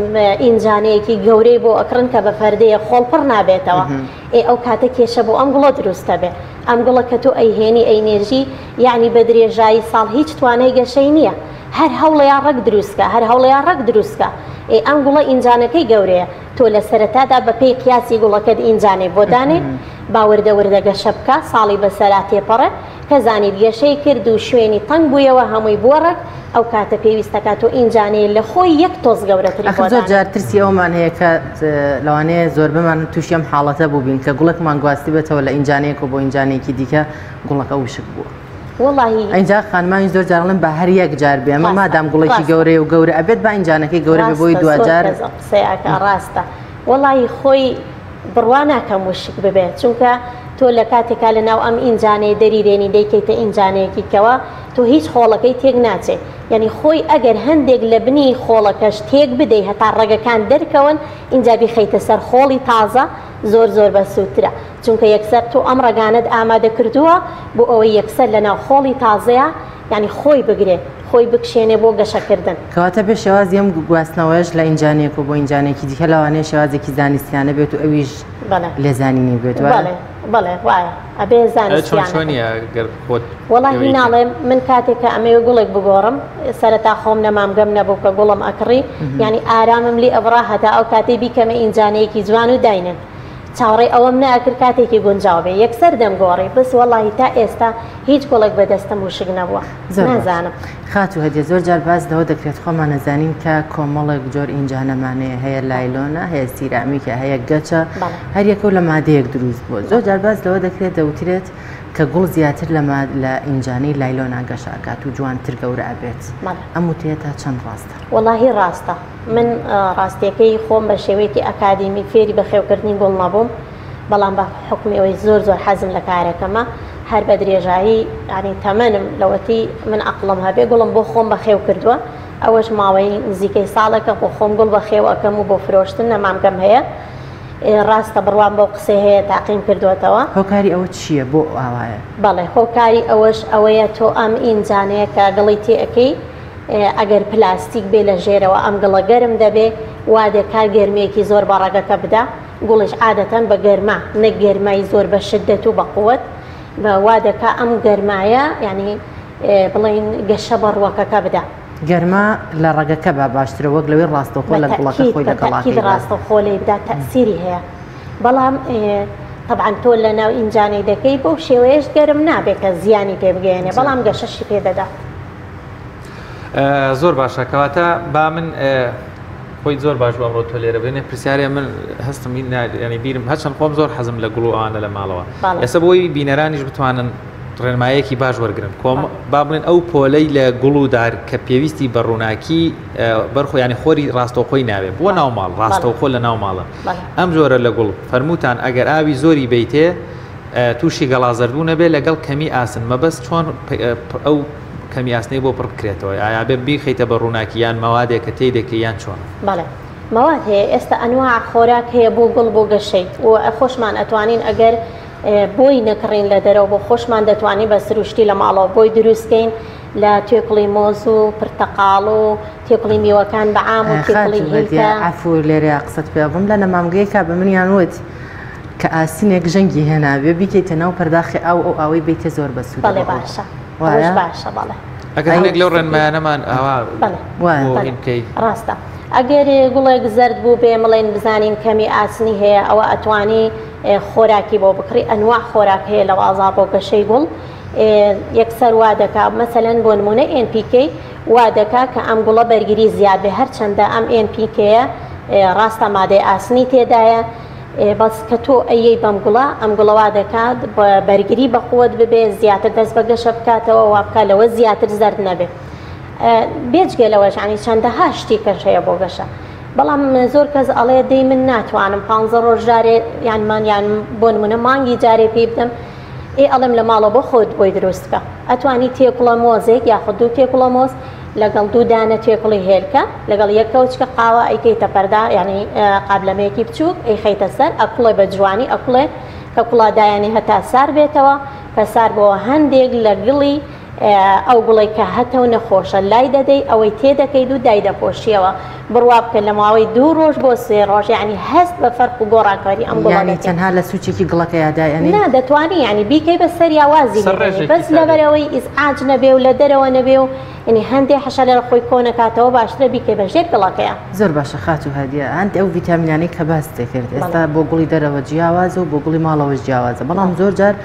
ئینجانەیەکی گەورەی بۆ ئەکڕن کە بە پەردەیە خۆڵ پڕ نابێتەوە ئێ ئەو کاتە کێشە بۆ ئەم گوڵە دروستە بێ ئەم گوڵە کە تۆ ئەیهێنی ئەینێژی یانی بە درێژایی ساڵ هیچ توانای گەشەی نییە هەر هەوڵەیا ڕەگ دروستکە هەر هەوڵەیا ڕەگ دروستکە ئێ ئەم گوڵە ئینجانەکەی گەورەیە تۆ لە سەرەتادا بە پێی قیاسی گوڵەکەت ئینجانەی بۆ دانێ با وردە وردە گەشە بکا، ساڵی بەسەرا تێپەڕێ، کە زانیت گەشەی کرد و شوێنی تەنگ بوویەوە هەمووی بووە ڕەگ، ئەو کاتە پێویستەکا تۆ ئینجانەی لە خۆی یەک تۆز گەورەتری ئاخر بۆ زۆر دانێ. جار ترسی ئەوەمان هەیە کە لەوانەیە زۆربەمان تووشی ئەم حاڵەتە بووبین کە گوڵێکمان گواستبێتەوە لە ئینجانەیەکەوە بۆ ئینجانەیەکی دیکە گوڵەکە وشک بووە. وەڵاهی. ئینجا خانمانیش زۆر جار ئەڵێن با هەر یەک جار بێ ئەمە ڕاستە مادام گوڵێکی ڕاستە. گەورەیە و گەورە ئەبێت با ئینجانەکەی گەورە بێ بۆی ڕاستە زۆر دواجار کەس ئەو قسەیە ئەکا ڕاستە. وەڵاهی خۆی بڕوا ناکەم وشک ببێت چونکە تۆ لە کاتێکا لە ناو ئەم ئینجانەیە دەری دێنی دەیکەیتە ئینجانەیەکی کەوە تۆ تۆ هیچ خۆڵەکەی تێک ناچێ یانی خۆی ئەگەر هەندێک لە بنی خۆڵەکەش تێک بدەی هەتا ڕەگەکان دەرکەون ئینجا بیخەیتە سەر خۆڵی تازە زۆر زۆر بەسوودترە چونکە یەکسەر تۆ ئەم ڕەگانەت ئامادە کردووە بۆ ئەوەی یەکسەر لەناو خۆڵی تازەیا یانی خۆی بگرێ خۆی بکشێنێ بۆ گەشەکردن. کەواتە بێ شێوازی ئەم گواستنەوەیەش لە ئینجانێک و بۆ ئینجانێکی دیکە لەوانەیە شێوازێکی زانستیانە بێت و ئەویش لێزانینی بێت وایە؟ بەڵێ بەڵێ وایە ئەبێ زانستیانە چۆن چۆنیە گەر خۆت وەڵاهی ناڵێم من کاتێک کە ئەمەوێ گوڵێک بگۆڕم سەرەتا خۆم نەمامگەم نەبوو کە گوڵم ئەکڕی یانی ئارامم لێ ئەبڕا هەتا ئەو کاتەی بیکەمە ئینجانەیەکی جوان و داینێم چاوەڕێی ئەوەم نەئەکرد کاتێکی گونجاو بێ یەکسەر دەمگۆڕی بەس وەڵاهی تا ئێستا هیچ گوڵێک بە دەستم وشک نەبووە زۆر باش نازانم. خاتوو هەدیە زۆر جار باس لەوە دەکرێت خۆمان ئەزانین کە کۆمەڵێک جۆر ئینجانەمانەیە هەیە لایلۆنە هەیە سیرامیکە هەیە گەچە بەڵێ. هەر یەکەو لە مادەیەک دروست بووە زۆر جار باس لەوە دەکرێت دەوترێت کە گوڵ زیاتر لە لە ئینجانەی لایلۆنا گەشە ئەکات و جوانتر گەورە ئەبێت بەڵێ. ئەم وتەیە تا چەند ڕاستە؟ وەڵاهی ڕاستە من ڕاستیەکەی خۆم بە شێوەیەکی ئەکادیمی فێری بەخێوکردنی گوڵ نەبووم بەڵام بە حوکمی ئەوەی زۆر زۆر حەزم لە کارەکەمە هەر بە درێژایی یانی تەمەنم لەوەتی من عەقڵم هەبێ گوڵم بۆ خۆم بەخێو کردووە ئەوەش ماوەی نزیکەی ساڵێکە بۆ خۆم گوڵ بەخێو ئەکەم و بۆ فرۆشتن نەمامگەم هەیە ڕاستە بڕوام بەو قسەی هەیە تاقیم کردووەتەوە. هۆکاری ئەوە چییە بۆ ئاوایە؟ بەڵێ هۆکاری ئەوەش ئەوەیە تۆ ئەم ئینجانەیە کە گڵی تێ ئەکەی ئەگەر پلاستیک بێ لە ژێرەوە ئەم گڵە گەرم دەبێ وا دەکات گەرمیەکی زۆر بە ڕەگەکە بدا گوڵیش عادەتەن بە گەرما نەک گەرمای زۆر بە شدەت و بە قوت وا دەکا ئەم گەرمایە یانی بڵێین گەشە بە ڕوەکەکە بدا. گەرما لە ڕەگەکە با باشترە وەک لەوەی ڕاستەوخۆ لە گوڵەکە خۆی لە گەڵاکەی بە تەئکید ڕاستەوخۆ لێی بدا تەئسیری هەیە بەڵام تەبعەن تۆ لە ناو ئینجانەی دەکەی بەو شێوەیەش گەرم نابێ کە زیانی پێ بگەیەنێ بەڵام گەشەشی پێ دەدات. زۆر باشە کەواتە با من خۆی زۆر باش بوو ئەمڕۆ تۆ لێرە بێنێ پرسیارێ من هەستم ینی بیرم هەرچەند خۆم زۆر حەزم لە گوڵ و ئەوانە لە ماڵەوە ئێستا بۆی بینەرانیش بتوانن ڕێنمایەکی باش وەرگن کۆم با بڵێن ئەو پۆلەی لە گوڵ و دار کە پێویستی بە ڕووناکی بەرخۆیانی خۆری ڕاستەوخۆی ناوێ بۆ ناو ماڵ ڕاستەوخۆ لە ناو ماڵە ئەم جۆرە لە گوڵ فەرمووتان ئەگەر ئاوی زۆری بیتێ تووشی گەڵازەردبوو نەبێ لەگەڵ کەمی ئاسن مەبەست چۆن ئەو کەمی ئاسنەی بۆ پڕ بکرێتەوە ئایا بێ بیخەیتە بە ڕووناکی یان مەوادێک کە تێی دەکەی یان چۆن؟ بەڵێ مەواد هەیە ئێستا ئەنواع خۆراک هەیە بۆ گوڵ بۆ گەشەی و خۆشمان ئەتوانین ئەگەر بۆی نەکڕین لە دەرەوە بۆ خۆشمان دەتوانین بە سروشتی لە ماڵەوە بۆی دروست کەین لە توێکڵی مۆز و پرتەقاڵ و تێکڵی میوەکان بە عام و تێکڵی هێلکە. عەفوو لێرەیا قسەت پێ بڕم لە نەمامگەیەکا بە منیان وت کە ئاسنێک ژەنگی هێنابێ بیکەیتە ناو پەرداخی ئاو ئەو ئاوەی بەیتە زۆر بەسوودە بەڵێ باشە ئەوەش باشە بەڵێ. ئەگەر هەندێک لەو ڕێنمایانەمان ئاوا بۆ هین بکەی. ڕاستە ئەگەر گوڵێک زەرد بوو بێ مڵێن بزانین کەمی ئاسنی هەیە ئەوە ئەتوانی خۆراکی بۆ بکڕی ئەنواع خۆراک هەیە لە بازاڕ بۆ گەشەی گوڵ یەکسەر وا دەکا مەسەلەن بۆ نمونە NPK وا دەکا کە ئەم گوڵە بەرگری زیاد بێ هەرچەندە ئەم NPK ڕاستە مادەی ئاسنی تێدایە بەس کە تۆ ئەیەی بەم گوڵە ئەم گوڵە وا دەکات بەرگری بەقوەت ببێ زیاتر دەست بە گەشە بکاتەوە وا بکات لەوە زیاتر زەرد نەبێ بێجگە لەوەش عنی چەندەها شتی کەش هەیە بۆ گەشە بەڵام زۆر کەس ئەڵێ دەی من ناتوانم پ ڕۆژ جارێ یان مان یان بۆ نمونە مانگی جارێ پێی بدەم ئێ ئەڵێم لە ماڵەوە بۆ خۆت بۆی دروست بکە ئەتوانی تێکوڵە مۆزێک یاخود دوو تێکوڵە مۆز لەگەڵ دوو دانە توێکڵی هێلکە لەگەڵ یەک کەوچکە قاوە ئەیکەیتە پەردا یانی قابلەمەیەکی بچووک ئەیخەیتە سەر ئەکوڵێ بە جوانی ئەکوڵێ کە کوڵا دایانی هەتا سار بێتەوە کە سار بۆوە هەندێک لە گڵی ئەو گوڵەی کە هەتە و نەخۆشە لای دەدەی ئەوەی تێدەکەیت و دایدەپۆشیەوە بڕوا بکە لە ماوەی دوو ڕۆژ بۆ سێ ڕۆژ یانی هەست بە فەرق و گۆڕانکاری ئەم گوڵە یانی دەکەی. تەنها لە سوچێکی گڵەکەیا دایئەنێی؟ نا دەتوانی یانی بیکەی بە سەریا وازی سەر لێ بێنی ڕێژێکی بەس سادە. لەبەرئەوەی ئیزعاج نەبێ و لە دەرەوە نەبێ و یانی هەندێ حەشەرە لە خۆی کۆ نەکاتەوە باشترە بیکەی بە ژێر گڵەکەیا. زۆر باشە خاتوو هادیە هەندێ ئەو ڤیتامینانەی کە باست کرد بەڵێ. ئێستا بۆ گوڵی دەرەوە جیاوازە و بۆ گوڵی ماڵەوەش جیاوازە بەڵام زۆر جار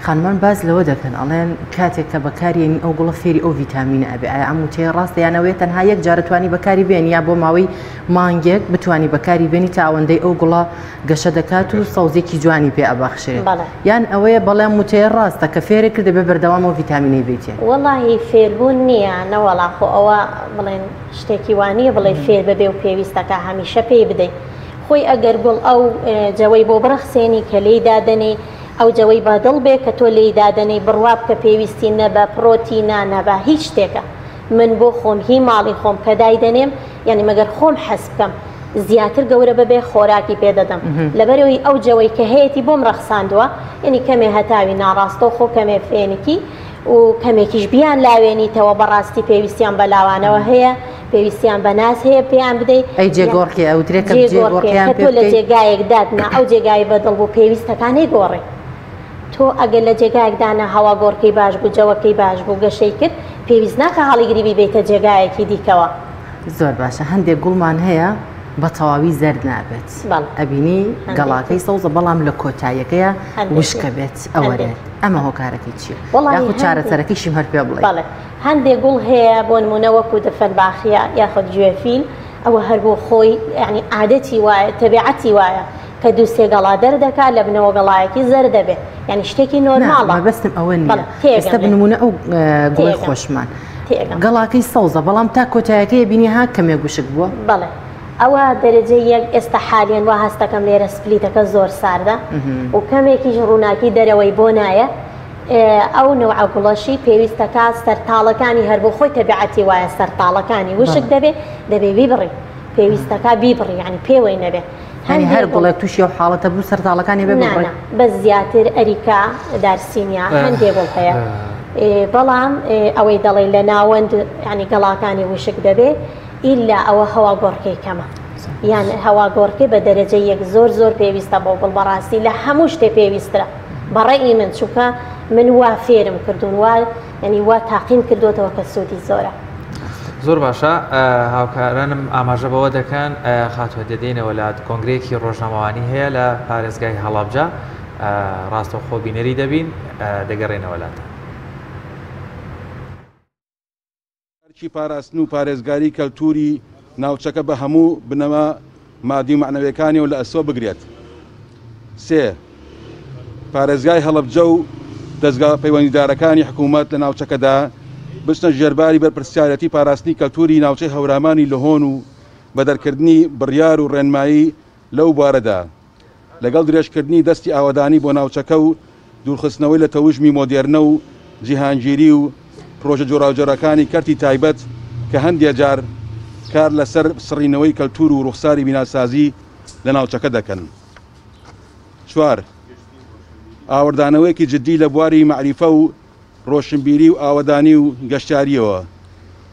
خانمان باس لەوە دەکەن ئەڵێن کاتێک کە بەکاری یەنی ئەو گوڵە فێری ئەو ڤیتامینە ئەبێ ئایا ئەم وتەیە ڕاستە یان ئەوەیە تەنها یەک جار توانی بەکاری بێنی یا بۆ ماوەی مانگێک بتوانی بەکاری بێنی تا ئەوەندەی ئەو گوڵە گەشە دەکات و سەوزێکی جوانی پێ ئەبەخشێ یان ئەوەیە بەڵێ ئەم وتەیە ڕاستە کە فێرە کرد دەبێ بەردەوام ئەو ڤیتامینەی بیتێ. وەڵاهی فێربوون نییە نەوەڵا خۆ ئەوە بڵێن شتێکی وا نییە بڵێی فێر ببێ و پێویستەکا هەمیشە پێی بدەی خۆی ئەگەر گوڵ ئەو جەوەی بۆ بڕەخسێنی کە لێی دادەنێی. ئەو جەوەی بە دڵ بێ کە تۆ لێی دادەنێی بڕوا بکە پێویستی نە بە پڕۆتینە نە بە هیچ شتێکە من بۆ خۆم هی ماڵی خۆم کە دایدەنێم یانی مەگەر خۆم حەز بکەم زیاتر گەورە ببێ خۆراکی پێ دەدەم لەبەرئەوەی ئەو جەوەی کە هەیەتی بۆم ڕەخساندووە یانی کەمێ هەتاوی ناڕاستەوخۆ کەمێ فێنکی و کەمێکیش بیان لاوێنیتەوە بەڕاستی پێویستیان بە لاوانەوە هەیە پێویستیان بە ناز هەیە پێیان بدەی ئەی جێگۆڕکێ ئەوترێ کە جێگۆڕکێیان پێ تۆ لە جێگایەک داتنا ئەو جێگای بەدڵ بوو پێویستەکانی گۆڕێ تۆ ئەگەر لە جێگایەک دانا هەوا گۆڕکەی باش بوو جەوەکەی باش بوو گەشەی کرد پێویست ناکە هەڵیگری بیبەیتە جێگایەکی دیکەوە. زۆر باشە هەندێک گوڵمان هەیە بە تەواوی زەرد نابێت ئەبینی گەڵاکەی سەوزە بەڵام لە کۆتاییەکەیە وشکە بێت ئەوەرێت ئەمە هۆکارەکەی چییە یاخود چارەسەرەکەیشیم هەر پێ بڵێ. بەڵێ هەندێک گوڵ هەیە بۆ نمونە وەکو دەفەنباخیە یاخود گوێفیل ئەوە هەر بۆ خۆی یعنی عادەتی وایە تەبیعەتی وایە کە دوو سێ گەڵا دەردەکا لە بنەوە گەڵایەکی زەرد دەبێ یعنی شتێکی نۆرماڵە. مەبەستم ئەوە نییە ئێستا بنمونە ئەو گوڵی خۆشمان گەڵاکەی سەوزە بەڵام تا کۆتایەکەی بینی ها کەمێک وشک بووە. بەڵێ ئەوە دەرەجەی یەک ئێستا حالیەن وا هەستەکەم لێرە سپلیتەکە زۆر ساردە و کەمێکیش ڕووناکی دەرەوەی بۆ نایە ئەو نەوعە گوڵەشی پێویستەکە سەرتاڵەکانی هەر بۆ خۆی تەبیعەتی وایە سەرتاڵەکانی وشک دەبێ دەبێ بیبڕی پێویستەکە بیبڕی یعنی پێوەی نەبێ هەنی هەر گوڵێک تووشی ئەو حاڵەتە بوو سەرتاڵەکانی بێ ببڕی؟ بەس زیاتر ئەریکا دارسینیا هەندێ گوڵ هەیە بەڵام ئەوەی دەڵێ لە ناوەند ینی گەڵاکانی وشک دەبێ ئیلا ئەوە هەوا گۆڕکەی کەمە یان هەوا گۆڕکێ بە دەرەجە یەک زۆر زۆر پێویستە بۆ گوڵ بەڕاستی لە هەموو شتێ پێویسترە بەڕێی من چونکە من وا فێرم کردوون وا ینی وا تاقیم کردوتەوە کە سوودی زۆرە. زۆر باشە هاوکارانم ئاماژە بەوە دەکەن خاتوە دەدەینەوە لات کۆنگرەیەکی ڕۆژنامەوانی هەیە لە پارێزگای هەڵەبجە ڕاستەوخۆ بینەری دەبین دەگەڕێنەوە لاتان. ئەرکی پاراستن و پارێزگاری کەلتووری ناوچەکە بە هەموو بنەما مادی و مەعنەویەکانیەوە لە ئەستۆ بگرێت. سێ. پارێزگای هەڵەبجە و دەزگا پەیوەندیدارەکانی حکوومەت لە ناوچەکەدا بچنە ژێرباری بەرپرسیارێتی پاراستنی کەلتووری ناوچەی هەورامانی لهۆن و بە دەرکردنی بڕیار و ڕێنمایی لەو بوارەدا لەگەڵ درێژکردنی دەستی ئاوەدانی بۆ ناوچەکە و دوورخستنەوەی لە تەوژمی مۆدێرنە و جیهانگیری و پرۆژە جۆراوجۆرەکانی کەرتی تایبەت کە هەندێ جار کار لەسەر سڕینەوەی کەلتوور و ڕوخساری بیناسازی لە ناوچەکە دەکەن. چوار. ئاوڕدانەوەیەکی جددی لە بواری مەعریفە و ڕۆشنبیری و ئاوەدانی و گەشتیارییەوە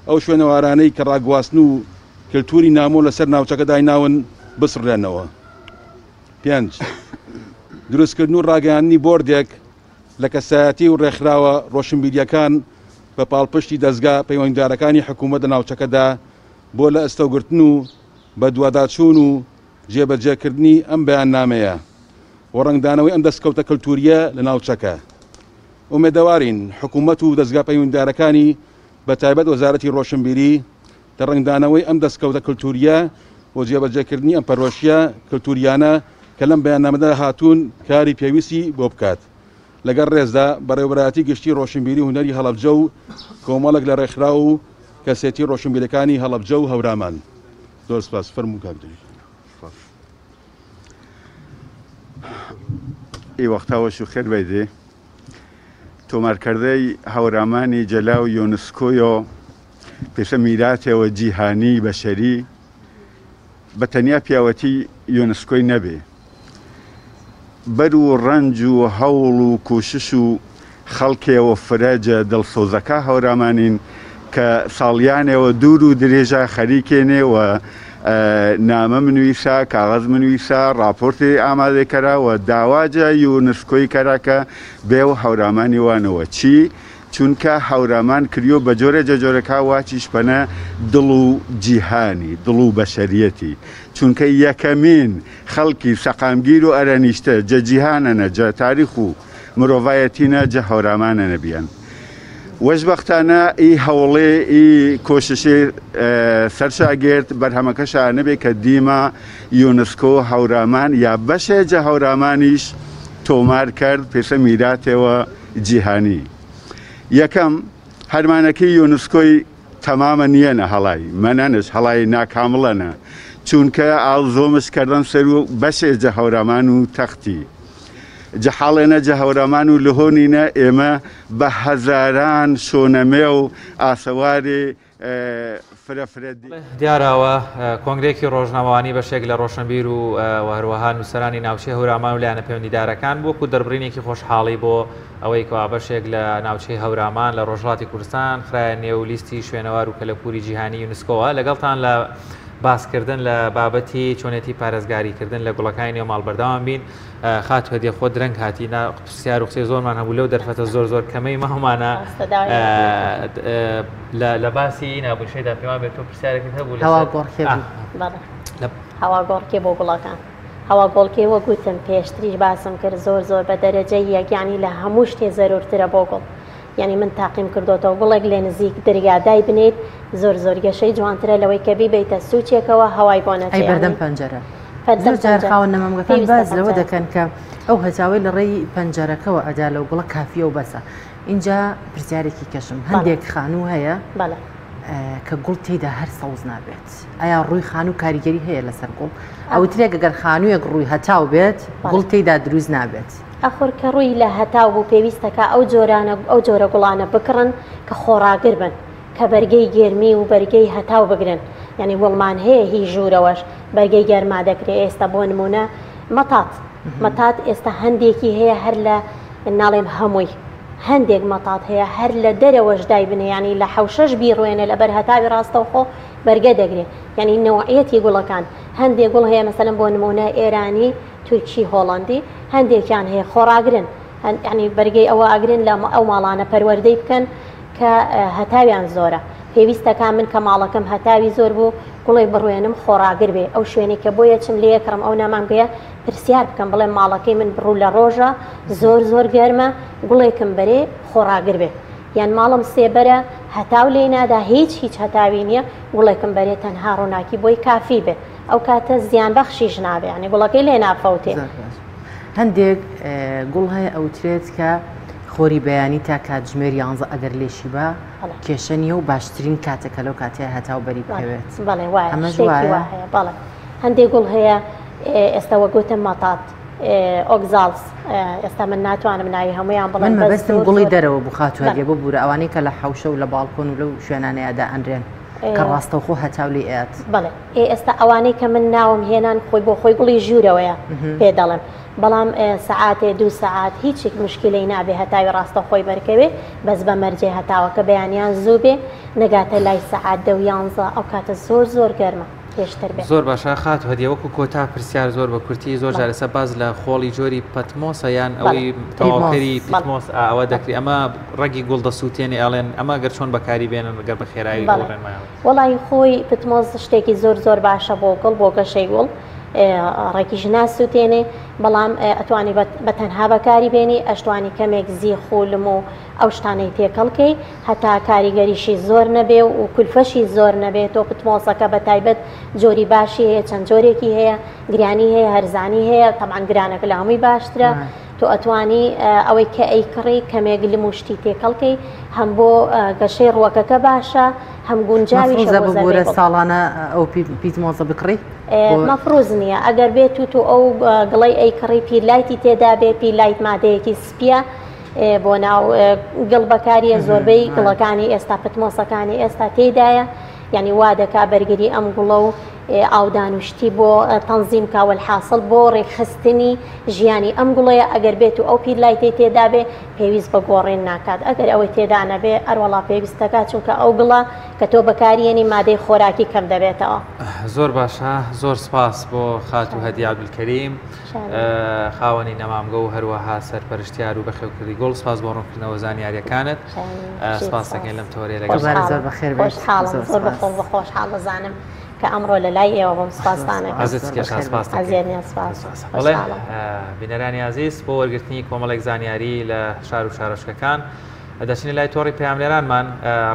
ئەو شوێنەوارانەی کە ڕاگواستن و کلتوری نامۆ لەسەر ناوچەکە دایناون بسڕرێنەوە. پێنج. دروستکردن و ڕاگەیاندنی بۆردێک لە کەسایەتی و ڕێکخراوە ڕۆشنبیرییەکان بە پاڵپشتی دەزگا پەیوەندیدارەکانی حکوومەت لە ناوچەکەدا بۆ لەئەستۆگرتن و بەدواداچوون و جێبەجێکردنی ئەم بەیاننامەیە و ڕەنگدانەوەی ئەم دەستکەوتە کلتورییە لە ناوچەکە. ئومێدەوارین حکوومەت و دەزگا پەیوەندیدارەکانی بە تایبەت وەزارەتی ڕۆشنبیری لە ڕەنگدانەوەی ئەم دەستکەوتە کلتورییە و جێبەجێکردنی ئەم پەرۆشییە کلتورییانە کە لەم بەیاننامەدا هاتوون کاری پێویستی بۆ بکات. لەگەڵ ڕێزدا، بەڕێوەبەرایەتی گشتی ڕۆشنبیری و هونەری هەڵەبجە و کۆمەڵێک لە ڕێکخراو و کەسێتی ڕۆشنبیرەکانی هەڵەبجە و هەورامان. زۆر سپاس. فەرموو کاک جەلیل. سپاس. ئی وەختا وەش و خێر بەیدێ. تۆمارکردەی هەورامانی جەلاو یۆنسکۆیۆ پێشە میراتێوە جیهانی بەشەری بە تەنیا پیاوەتی یۆنسکۆی نەبێ بەر و ڕەنج و هەوڵ و کوشش و خەڵکێوە فرە جە دڵسۆزەکا هەورامانین کە ساڵیانێوە دوور و درێژە خەریکێنێ و نامە منویسا، کاغەز منویسا، ڕاپۆرتێ ئامادە کەرا و داوا جە یونسکۆی کەرا کە بێو هەورامانی وانەوە چی چونکە هەورامان کریۆ بە جۆرێ جە جۆرەکا واچیش پەنە دڵ و جیهانی دڵ و بەشەریەتی چونکە یەکەمین خەڵکی سەقامگیر و ئەرەنیشتە جە جیهانەنە جە تاریخ و مرۆڤایەتینە جە هەورامانەنە بیەن. وەشبەختانە ئی هەوڵێ ئی کۆششێ سەرشاگرد بەرهەمەکەشا نەبێ کە دیما یونسکۆ هەورامان یا بەشێ جە هەورامانیش تۆمار کرد پێشە میراتێوە جیهانی. یەکەم، هەرمانەکەی یونسکۆی تەمامە نیەنە هەڵای مەنەنش هەڵای ناکامڵەنە چونکە ئاڵ زۆمش کردن سەر و بەشێ جە هەورامان و تەختی. جە حاڵێنە جە هەورامان و لهۆنینە ئێمە بە هەزاران شۆنەمێ و ئاسەوارێ فرە فرە دی. دیارە ئەوە کۆنگرەیەکی ڕۆژنامەوانی بەشێک لە ڕۆشنبیر و هەروەها نووسەرانی ناوچەی هەورامان و لایەنە پەیوەندیدارەکان بوو وەکو دەربڕینێکی خۆشحاڵی بۆ ئەوەی کەوا بەشێک لە ناوچەی هەورامان لە ڕۆژهەڵاتی کوردستان خرایە نێو لیستی شوێنەوار و کەلەپوری جیهانی یونسکۆوە لەگەڵتان لە باسکردن لە بابەتی چۆنێتی پارێزگاریکردن لە گوڵەکانی نێو ماڵ بەردەوام بین. خاتوو هەدیە خۆت درەنگ هاتی نا پرسیار و قسەی زۆرمان هەبوو لەو دەرفەتە زۆر زۆر کەمەی ماومانە لە باسی نابووشەیدا پێمان بێت تۆ پرسیارێکت هەبوو لەسەر هەوا گۆڕکێ بوو. هەوا گۆڕکێ بۆ گوڵەکان هەوا گۆڵکێ وەک وتم پێشتریش باسم کرد زۆر زۆر بە دەرەجەی یەک یانی لە هەموو شتێ زەرورترە بۆ گوڵ یانی من تاقیم کردۆتەوە گوڵێک لە نزیک درگا دای بنێیت زۆر زۆر گەشەی جوانترە لەوەی کە بیبەیتە سوچێکەوە هەوای بۆ نەچێ ئەی بەردەم پەنجەرە زۆر جار خاوەن نەمامگەکان باس لەوە دەکەن کە ئەو هەتاوەی لە ڕێی پەنجەرەکەوە ئەدا لەو گوڵە کافیە و بەسە اینجا پرسیارێکی کەشم هەندێک خانوو هەیە کە گوڵ تێدا هەر سەوز نابێت ئایا ڕووی خانوو کاریگەری هەیە لەسەر گوڵ ئەوترێک گەر خانوویەک ڕووی هەتاو بێت گوڵ تێدا دروست نابێت ئەخۆر کە ڕووی لە هەتاو بوو پێویستەکا ئەو جۆرانە ئەو جۆرە گوڵانە بکڕن کە خۆڕاگر بن کە بەرگەی گەرمی و بەرگەی هەتاو بگرن یانی گوڵمان هەیە هی ژوورەوەش بەرگەی گەرما دەکرێ ئێستا بۆ نمونە مەتات مەتات ئێستا هەندێکی هەیە هەر لە ناڵێم هەمووی هەندێک مەتات هەیە هەر لە دەرەوەش دایبنێ یانی لە حەوشەش بیڕوێنێ لەبەر هەتاوی ڕاستەوخۆ بەرگە دەگرێ یانی نەوعیەتی گوڵەکان هەندێک گوڵ هەیە مەسەلەن بۆ نمونە ئێرانی تورکی هۆڵەندی هەندێکیان هەیە خۆڕاگرن یانی بەرگەی ئەوە ئەگرن لە ئەو ماڵانە پەروەردەی بکەن کە هەتاویان زۆرە پێویستەکە من کە ماڵەکەم هەتاوی زۆر بوو گوڵێک بڕوێنم خۆڕاگر بێ ئەو شوێنێک کە بۆیە چم لێ کڕم ئەو نامانگەیە پرسیار بکەم بڵێم ماڵەکەی من بڕوو لە ڕۆژە زۆر زۆر گەرمە گوڵێکم بەرێ خۆڕاگر بێ یان ماڵم سێبەرە هەتاو لێی نادا هیچ هیچ هەتاوی نییە گوڵێکم بەرێ تەنها ڕووناکی بۆی کافی بێ ئەو کاتە زیان بەخشیش نابێ یانی گوڵەکەی لێ نافەوتێ. زۆر باش هەندێک گوڵ هەیە ئەوترێت کە خۆری بەیانی تا کاتژمێر یانزە ئەگەر لێشی با کێشە نییە و باشترین کاتە کە لەو کاتەیە هەتاو بەری بکەوێت بەڵێ وایە ئەمەش شتێکی وا هەیە بەڵێ هەندێک گوڵ هەیە ئێستا وەگوتم مەتات ئۆگزاڵس ئێستا من ناتوانم ناوی هەمویان بڵێم من مەبەستم گوڵی دەرەوە بوو خاتوو ببوورە ئەوانەی کە لە حەوشە و لە باڵکۆن و لەو شوێنانەیە دائەنرێن کە ڕاستەوخۆ هەتاو لێ ئەیات. بەڵێ ئێ ئێستا ئەوانەی کە من ناوم هێنان خۆی بۆ خۆی گوڵی ژوورەوەیە پێ دەڵێم بەڵام سەعاتێ دوو سەعات هیچێک مشکلەی نابێ هەتاوی ڕاستە خۆی بەرکەوێ بەس بە مەرجێ هەتاوەکە بەیانیان زوو بێ نەگاتە لای سەعات دە و یانزە ئەو کاتە زۆر زۆر گەرمە پێشتر بێ. زۆر باشە خاتوو هەدیە وەکو کۆتا پرسیار زۆر بە کورتی زۆر جار ئێستا باس لە خۆڵی جۆری پەتمۆسە یان ئەوەی تەواوکەری پیتمۆس ئەوە دەکری ئەمە ڕەگی گوڵ دەسووتێنێ ئەڵێن ئەمە گەر چۆن بەکاری بێنن گەر بە خێرایی بەڵێ وەڵی خۆی پتمۆز شتێکی زۆر زۆر باشە بۆ گوڵ بۆ گەشەی گوڵ ڕێکیش ناسووتێنێ بەڵام ئەتوانی بە تەنها بەکاری بێنی ئەشتوانی کەمێک زیخ و لم و ئەو شتانەی تێکەڵکەی هەتا کاریگەریشی زۆر نەبێ و کولفەشی زۆر نەبێت تۆ پتمۆسەکە بە تایبەت جۆری باشی هەیە چەند جۆرێکی هەیە گرانی هەیە هەرزانی هەیە تەمان گرانەکە لە هەمووی باشترە تۆ ئەتوانی ئەوەی کە ئەیکڕی کەمێک لم و شتی تێکەڵ کەی هەم بۆ گەشەی ڕووەکەکە باشە هەم گونجاویشە مەفروزە بۆ ببورە زەربەی گوڵ. ساڵانە ئەو پیتمۆزە بکڕی؟ مەفروز نییە ئەگەر بێت و تۆ ئەو گڵەی ئەیکڕی پیرلایتی تێدا بێ پیرلایت مادەیەکی سپیە بۆ ناو گڵ بەکاریە زۆربەی گڵەکانی ئێستا پتمۆسەکانی ئێستا تێدایە یعنی وا دەکا بەرگری ئەم گوڵە و ئاودان و شتی بۆ تەنزیم کا وەلحاسڵ بۆ ڕێکخستنی ژیانی ئەم گوڵەیە ئەگەر بێت و ئەو پیرلایتەی تێدا بێ پێویست بە گۆڕین ناکات ئەگەر ئەوەی تێدا نەبێ ئەروەڵا پێویست دەکات چونکە ئەو گڵە کە تۆ بەکاریێنی مادەی خۆراکی کەم دەبێتەوە. زۆر باشە زۆر سپاس بۆ خاتوو هەدیە عەبدولکەریم خاوەنی نەمامگە و هەروەها سەرپەرشتیار و بەخێوکردی گوڵ سپاس بۆ ڕوونکردنەوە زانیاریەکانت سپاس دەکەین لەم تەوەرەیە لەگەڵ زۆر بەخێر بێیت. خۆشحاڵم زۆر بە خۆم بە خۆشحاڵ دەزانم کە ئەمڕۆ لە لای ئێوە بووم سپاستان ئەکەم. ئازیز کێشا سپاس دەکەین. ئازیەت نیە سپاس. بەڵێ بینەرانی ئازیز بۆ وەرگرتنی کۆمەڵێک زانیاری لە شار و شارۆچکەکان دەچینە لای تۆڕی پەیامنێرانمان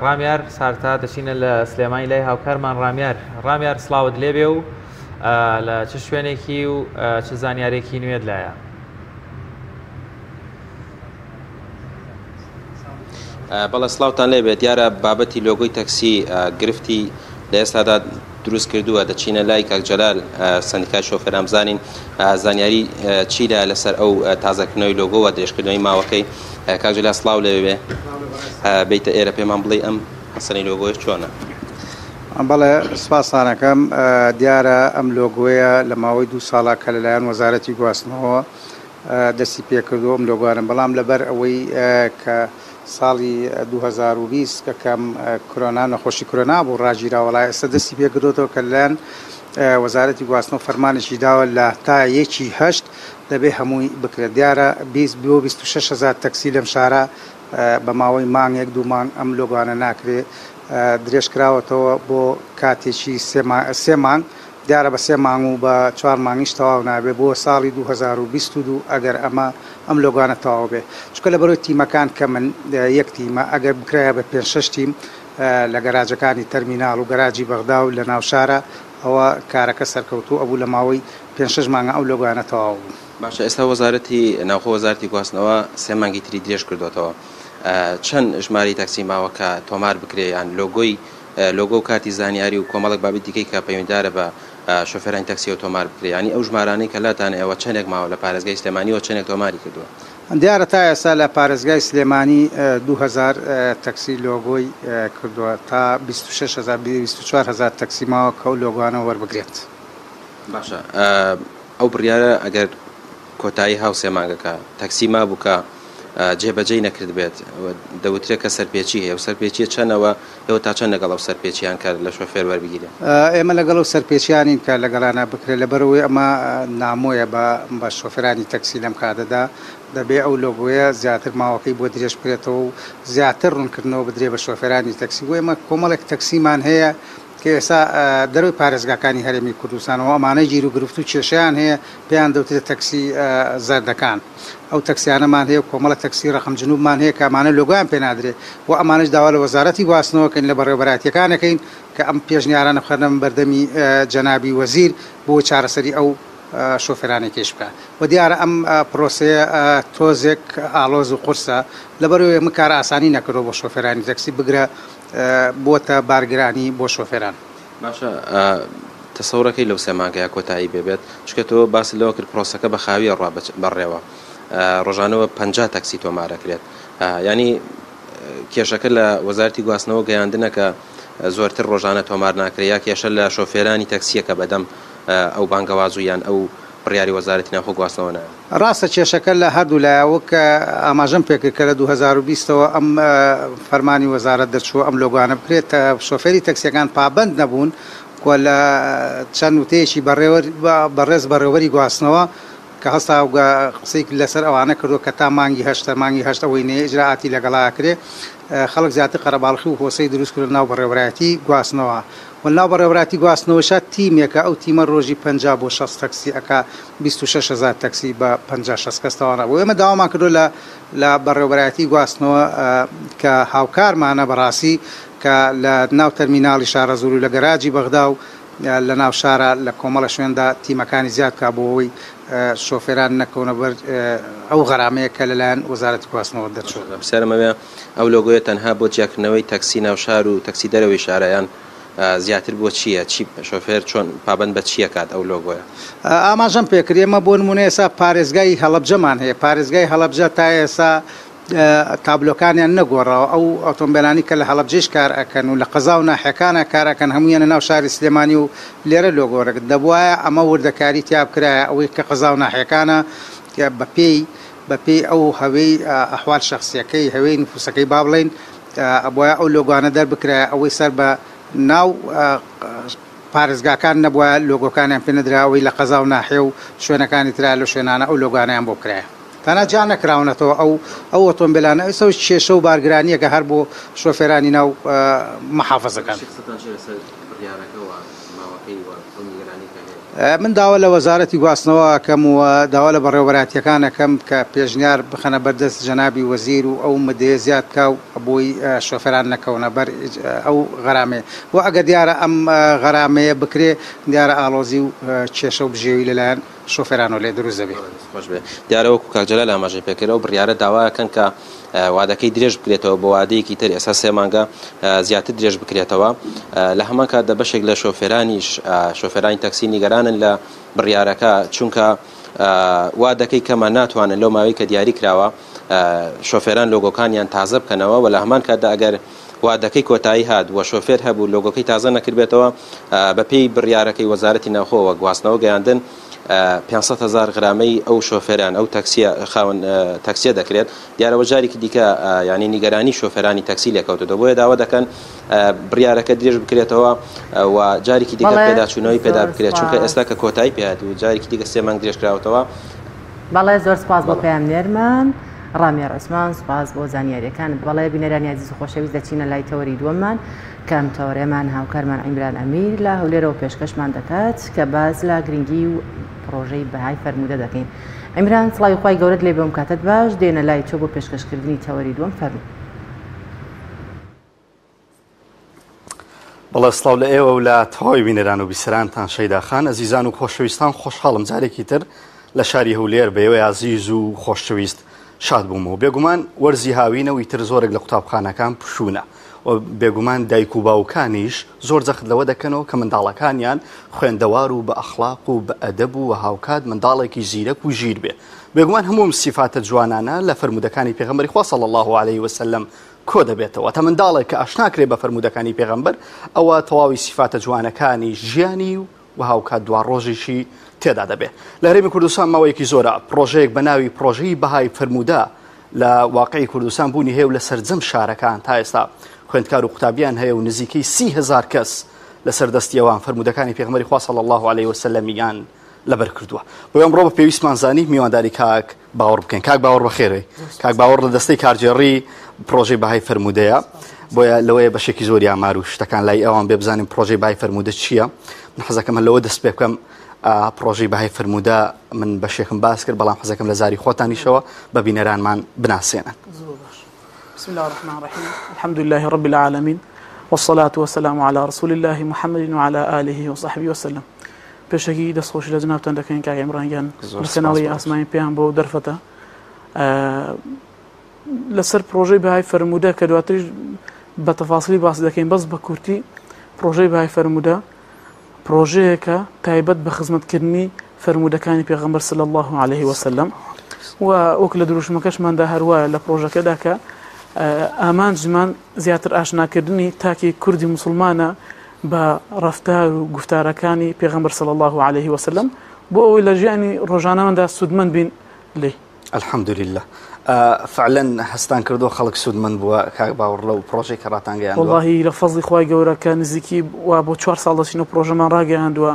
ڕامیار سارتا دەچینە لە سلێمانی لای هاوکارمان ڕامیار ڕامیار سڵاوت لێبێ و لە چ شوێنێکی و چ زانیارێکی نوێت لایە؟ بەڵێ سڵاوتان لێبێت دیارە بابەتی لۆگۆی تەکسی گرفتی لە ئێستادا دروست کردووە، دەچینە لای کاک جەلال سەندیکای شۆفێران بزانین زانیاری چی لایە لەسەر ئەو تازەکردنەوەی لۆگۆ و درێژکردنەوەی ماوەکەی. کاک جەلال سڵاو لەوێ بێ، بێیتە ئێرە پێمان بڵێی ئەم مەسەلەی لۆگۆیە چۆنە؟ بەڵێ سپاستان ئەکەم. دیارە ئەم لۆگۆیە لە ماوەی دوو ساڵە کە لەلایەن وەزارەتی گواستنەوە دەستی پێکردووە ئەم لۆگۆانە، بەڵام لەبەر ئەوەی کە ساڵی 2020 کە کەم کرۆنا نەخۆشی کرۆنا بوو ڕاگیرا، وەڵا ئێستا دەستی پێکردووەتەوە کە لەلایەن وەزارەتی گواستنەوە فەرمانێکی داوە لە تا یەکی هەشت دەبێ هەمووی بکرێت. دیارە 20 بۆ 26 هەزار تەکسی لەم شارە بە ماوەی مانگێک دوو مانگ ئەم لۆگۆانە ناکرێ، درێژکراوەتەوە بۆ کاتێکی سێ مانگ، دیارە بە سێ مانگ و بە چوار مانگیش تەواو نابێ بۆ ساڵی 2022 ئەگەر ئەمە ئەم لۆگۆانە تەواو بێ، چونکە لەبەرەوەی تیمەکان کەمن، یەک تیمە، ئەگەر بکرایە بە پێنج شەش تیم لە گەراجەکانی تەرمیناڵ و گەراجی بەغدا و لە ناوشارە ئەوە کارەکە سەرکەوتوو ئەبوو لە ماوەی پێنج شەش مانگا ئەو لۆگۆیانە تەواو بوو. باشە ئێستا وەزارەتی ناوخۆ وەزارەتی گواستنەوە سێ مانگی تری درێژ کردۆتەوە چەند ژمارەی تاکسی ماوە کە تۆمار بکرێ یان لۆگۆی لۆگۆ و کارتی زانیاری و کۆمەڵێک بابەتی دیکەی کە پەیوەندیدارە بە شۆفێرانی تەکسیەوە تۆمار بکرێ یانی ئەو ژمارانەی کە لاتانە ئێوە چەندێک ماوە لە پارێزگای سلێمانیەوە چەندێک تۆماری کردووە؟ دیارە تا ئێستا لە پارێزگای سلێمانی 2000 تەکسی لۆگۆی کردووە تا 26 هەزار 24 هەزار تەکسی ماوە کە ئەو لۆگۆانە وەربگرێت. باشە ئەو بڕیارە ئەگەر کۆتایی هاو سێ مانگەکە تەکسی مابوو کە جێبەجێی نەکردبێت دەوترێت کە سەرپێچی هەیە و سەرپێچیە چەنە و ئێوە تا چەند لەگەڵ ئەو سەرپێچیان کە لە شۆفێر وەربگیرێ؟ ئێمە لەگەڵ ئەو سەرپێچیانین کە لەگەڵیانا بکرێت لەبەرئەوەی ئەمە نامۆیە بە بە شۆفێرانی تەکسی لەم کاتەدا دەبێ ئەو لۆگۆیە زیاتر ماوەکەی بۆ درێژ بکرێتەوە و زیاتر ڕوونکردنەوە بدرێ بە شۆفێرانی تەکسی بۆ ئێمە کۆمەڵێک تەکسیمان هەیە کە ئێستا دەرەوەی پارێزگاکانی هەرێمی کوردستان و ئەمانە گیروگرفت و کێشەیان هەیە پێیان دەوترێت تەکسی زەردەکان ئەو تەکسیانەمان هەیە و کۆمەڵە تەکسی ڕەقم جنوبمان هەیە کە ئەمانە لۆگۆیان پێ نادرێ و ئەمانەش داوا لە وەزارەتی گواستنەوە کەین لە بەڕێوەبەرایەتیەکان ئەکەین کە ئەم پێشنیارانە بخەنە بەردەمی جەنابی وەزیر بۆ چارەسەری ئەو شۆفێرانەی کەیش بکا و دیارە ئەم پرۆسەیە تۆزێک ئاڵۆز و قورسە لەبەرئەوەی ئەمە کارئاسانی نەکردوە بۆ شۆفێرانی تەکسی بگرە بووەتە بارگرانی بۆ شۆفێران. باشە تەسەورەکەی لەو سێ مانگەیا کۆتایی پێ بێت؟ چونکە تۆ باست لەوە کرد پرۆسەکە بە خاوی ئەڕوا بەڕێوە ڕۆژانەوە 50 تەکسی تۆمار ئەکرێت یانی کێشەکە لە وەزارەتی گواستنەوە گەیاندنە کە زۆرتر ڕۆژانە تۆمار ناکرێت یا کێشە لە شۆفێرانی تەکسییە کە بەدەم ئەو بانگەواز و یان ئەو بڕیاری وەزارەتی ناوخۆ گواستنەوە نایەن. ڕاستە کێشەکە لە هەردوو لایە وەک ئاماژەم پێکرد کە لە 2020 ەوە ئەم فەرمانی وەزارەت دەرچووە ئەم لۆگۆانە بکرێت شۆفێری تەکسیەکان پابەند نەبوون و لە چەند وتەیەکی بەڕێوەر بەڕێز بەڕێوەبەری گواستنەوە کە هەستا و قسەی لەسەر ئەوانە کردووە کە تا مانگی هەشتە مانگی هەشت ئەوەی نەیە ئیجرائاتی لەگەڵا ئەکرێ خەڵک زیاتر قەرەباڵخی و هۆسەی دروست کردووە لەناو بەڕێوەبەرایەتی گواستنەوە و لەناو بەڕێوەبەرایەتی گواستنەوەشا تیمێکە ئەو تیمە ڕۆژی 50 بۆ 60 تەکسی ئەکا 26 هەزار تەکسی بە 50 60 کەس تەواو بۆ ئێمە داوامان کردووە لە لە بەڕێوەبەرایەتی گواستنەوە کە هاوکارمانە بەڕاستی کە لە ناو تەرمیناڵی شارەزوور و لە گەراجی بەغدا و لە ناو شارا لە کۆمەڵە شوێندا تیمەکانی زیاد بکا بۆ ئەوەی شۆفێران نەکەونە بەر ئەو غەرامەیە کە لەلایەن وەزارەتی گواستنەوە دەرچووە. پرسیارم ئەوەیە ئەو لۆگۆیە تەنها بۆ جیاکردنەوەی تەکسی ناو شار و تەکسی دەرەوەی شارە یان زیاتر بۆ چییە؟ چی شۆفێر چۆن پابەند بە چی ئەکات ئەو لۆگۆیە؟ ئاماژەم پێکرد ئێمە بۆ نموونە ئێستا پارێزگای هەڵەبجەمان هەیە، پارێزگای هەڵەبجە تا ئێستا تابلۆکانیان نەگۆڕاوە، ئەو ئۆتۆمبێلانەی کە لە هەڵەبجەیش کار ئەکەن و لە قەزا و ناحیەکانا کار ئەکەن هەموویان لە ناو شاری سلێمانی و لێرە لۆگۆرەک دەبوایە ئەمە وردەکاری تیا بکرایە ئەوەی کە قەزا و ناحیەکانە بە پێی بە پێی ئەو هەوێی ئەحوال شەخسیەکەی هەوێی نفوسەکەی با بڵێین ئەبوایە ئەو لۆگۆانە دەربکرایە ئەوەی سەر بە ناو پارێزگاکان نەبوایە لۆگۆکانیان پێ نەدرا ئەوەی لە قەزا و ناحیە و شوێنەکانی ترا لەو شوێنانە ئەو لۆگۆانەیان بۆ بکرایە. تەنها جیا نەکراونەتەوە ئەو ئەو ئۆتۆمبێلانە ئێستا کێشە و بارگرانییەکە هەر بۆ شۆفێرانی ناو مەحافەزەکان. باشی قسەتان چیە لەسەر بڕیارەکە و ماوەکەی و ئەو نیگەرانیەی کە هەیە؟ من داوا لە وەزارەتی گواستنەوە ئەکەم و داوا لە بەڕێوەبەرایەتیەکان ئەکەم کە پێشنیار بخەنە بەر دەست جەنابی وەزیر و ئەو مدەیە زیاد بکا و بۆی شۆفێران نەکەونە بەر ئەو غەرامەیە و ئەگەر دیارە ئەم غەرامەیە بکرێ دیارە ئاڵۆزی و کێشە و بژێوی لەلایەن. شۆفێرانەوە لێ دروست دەبێ. خۆش بێ. دیارە وەکو کاک جەلال ئاماژەی پێکرد ئەو بڕیارە داوا ئەکەن کە وادەکەی درێژ بکرێتەوە بۆ وادەیەکی تر ئێستا سێ مانگە زیاتر درێژ بکرێتەوە لە هەمان کاتدا بەشێک لە شۆفێرانیش شۆفێرانی تەکسی نیگەرانن لە بڕیارەکە چونکە وادەکەی کەمە ناتوانن لەو ماوەی کە دیاری کراوە شۆفێران لۆگۆکانیان تازە بکەنەوە و لە هەمان کاتدا ئەگەر وادەکەی کۆتایی هات و شۆفێر هەبوو لۆگۆکەی تازە نەکردبێتەوە بەپێی بڕیارەکەی وەزارەتی ناوخۆ و گواستنەوە گەیاندن 500 هەزار غرامەی ئەو شۆفێران ئەو تەکسیە خاوەن تەکسیە دەکرێت دیارەوە جارێکی دیکە یعنی نیگەرانی شۆفێرانی تەکسی لێکەوتەوە بۆیە داوا دەکەن بڕیارەکە درێژ بکرێتەوە و جارێکی دیکە پێداچوونەوەی پێدا بکرێت چونکە ئێستا کە کۆتایی پێهات و جارێکی دیکە سێ مانگ درێژکراوەتەوە. بەڵێ زۆر سپاس بۆ پەیامنێرمان ڕامیار عوسمان سپاس بۆ زانیاریەکانت بەڵێ بینەرانی ئازیز و خۆشەویست دەچینە لای تەوەری دووەممان کە ئەم تەوەرەمان هاوکارمان عیمران ئەمیر لە هەولێرەوە پێشکەشمان دەکات کە باس لە گرنگی و پڕۆژەی بەهای فەرموودە دەکەین عیمران سڵاوی خوای گەورەت لێ بێ و کاتت باش دێنە لای تۆ بۆ پێشکەشکردنی تەوەری دووەم فەرموو. بەڵێ سڵاو لە ئێوە و لە تەواوی بینەران و بیسەرانتان شەیدا خان ئەزیزان و خۆشەویستان خۆشحاڵم جارێکی تر لە شاری هەولێر بە ئێوەی ئازیز و خۆشەویست شاد بوومەوە بێگومان وەرزی هاوینە و ئیتر زۆرێک لە قوتابخانەکان پشوونە و بێگومان دایک و باوکانیش زۆر جەخت لەوە دەکەنەوە کە منداڵەکانیان خوێندەوار و بە ئەخلاق و بە ئەدەب و هاوکات منداڵێکی زیرەک و ژیر بێ بێگومان هەموو ئەم سیفاتە جوانانە لە فەرموودەکانی پێغەمبەری خوا صلی الله علیه وسلم کۆ دەبێتەوە. واتە منداڵێک کە ئاشنا کرێ بە فەرموودەکانی پێغەمبەر، ئەوە تەواوی سیفاتە جوانەکانی ژیانی و هاوکات دواڕۆژیشی تێدا دەبێ. لە هەرێمی کوردستان ماوەیەکی زۆرە پڕۆژەیەک بە ناوی پڕۆژەی بەهای فەرموودە لە واقعی کوردستان بوونی هەیە و لە سەرجەم شارەکان تا ئێستا خوێندکار و قوتابیان هەیە و نزیکەی 30 هەزار کەس لەسەر دەستی ئەوان فەرموودەکانی پێغەمبەری خوا صلی الله علیه وسلم یان لەبەر کردووە. بۆیە ئەمڕۆ بە پێویستمان زانی میوانداری کاک باوەڕ بکەین کاک باوەڕ بەخێرێ کاک باوەڕ لە دەستەی کارگێڕی پرۆژەی بەهای فەرموودەیە بۆیە لەوەیە بەشێکی زۆری ئامار و شتەکان لای ئەوان بێ بزانین پرۆژەی بای فەرموودە چییە من حەزەکەم لەوە دەست پێ بکەم پرۆژەی بەهای فەرموودە من بەشێکم باس کرد بەڵام حەزەکەم لە زاری خۆتانیشەوە بە بینەرانمان بناسێنن. بسم الله الرحمن الرحیم الحمد لله رب العالمین والصلاة والسلام على رسول الله محمد وعلى آله وصحبه وسلم پێشەکی دەستخۆشی لە جنابتان دەکەین کاک عیمران گیان لە کەناڵی ئاسمانی پێیان بۆ دەرفەتە لەسەر پرۆژەی بەهای فەرموودە کە دواتریش بە تەفاسیلی باس دەکەین بەس بە کورتی پرۆژەی بەهای فەرموودە پرۆژەیەکە تایبەت بە خزمەتکردنی فەرموودەکانی پێغەمبەر صلی الله علیه وسلم و وەک لە دروشمەکەشماندا هەروایە لە پرۆژەکەدا کە ئامانجمان زیاتر ئاشناکردنی تاکی کوردی مسلمانە بە ڕەفتار و گوفتارەکانی پێغەمبەر صلی اللە علیه وسلم بۆ ئەوەی لە ژیانی ڕۆژانەماندا سوودمەند بین لێی. الحمدللە فعلا هەستان کردووە خەڵک سوودمەند بووە کاک باوەڕ لەو پڕۆژەی کە ڕاتانگەیاندووە؟ وەڵاهی لە فەزڵی خوای گەورە کە نزیکی وا بۆ چوار ساڵ دەچین و پڕۆژەمان ڕاگەیاندووە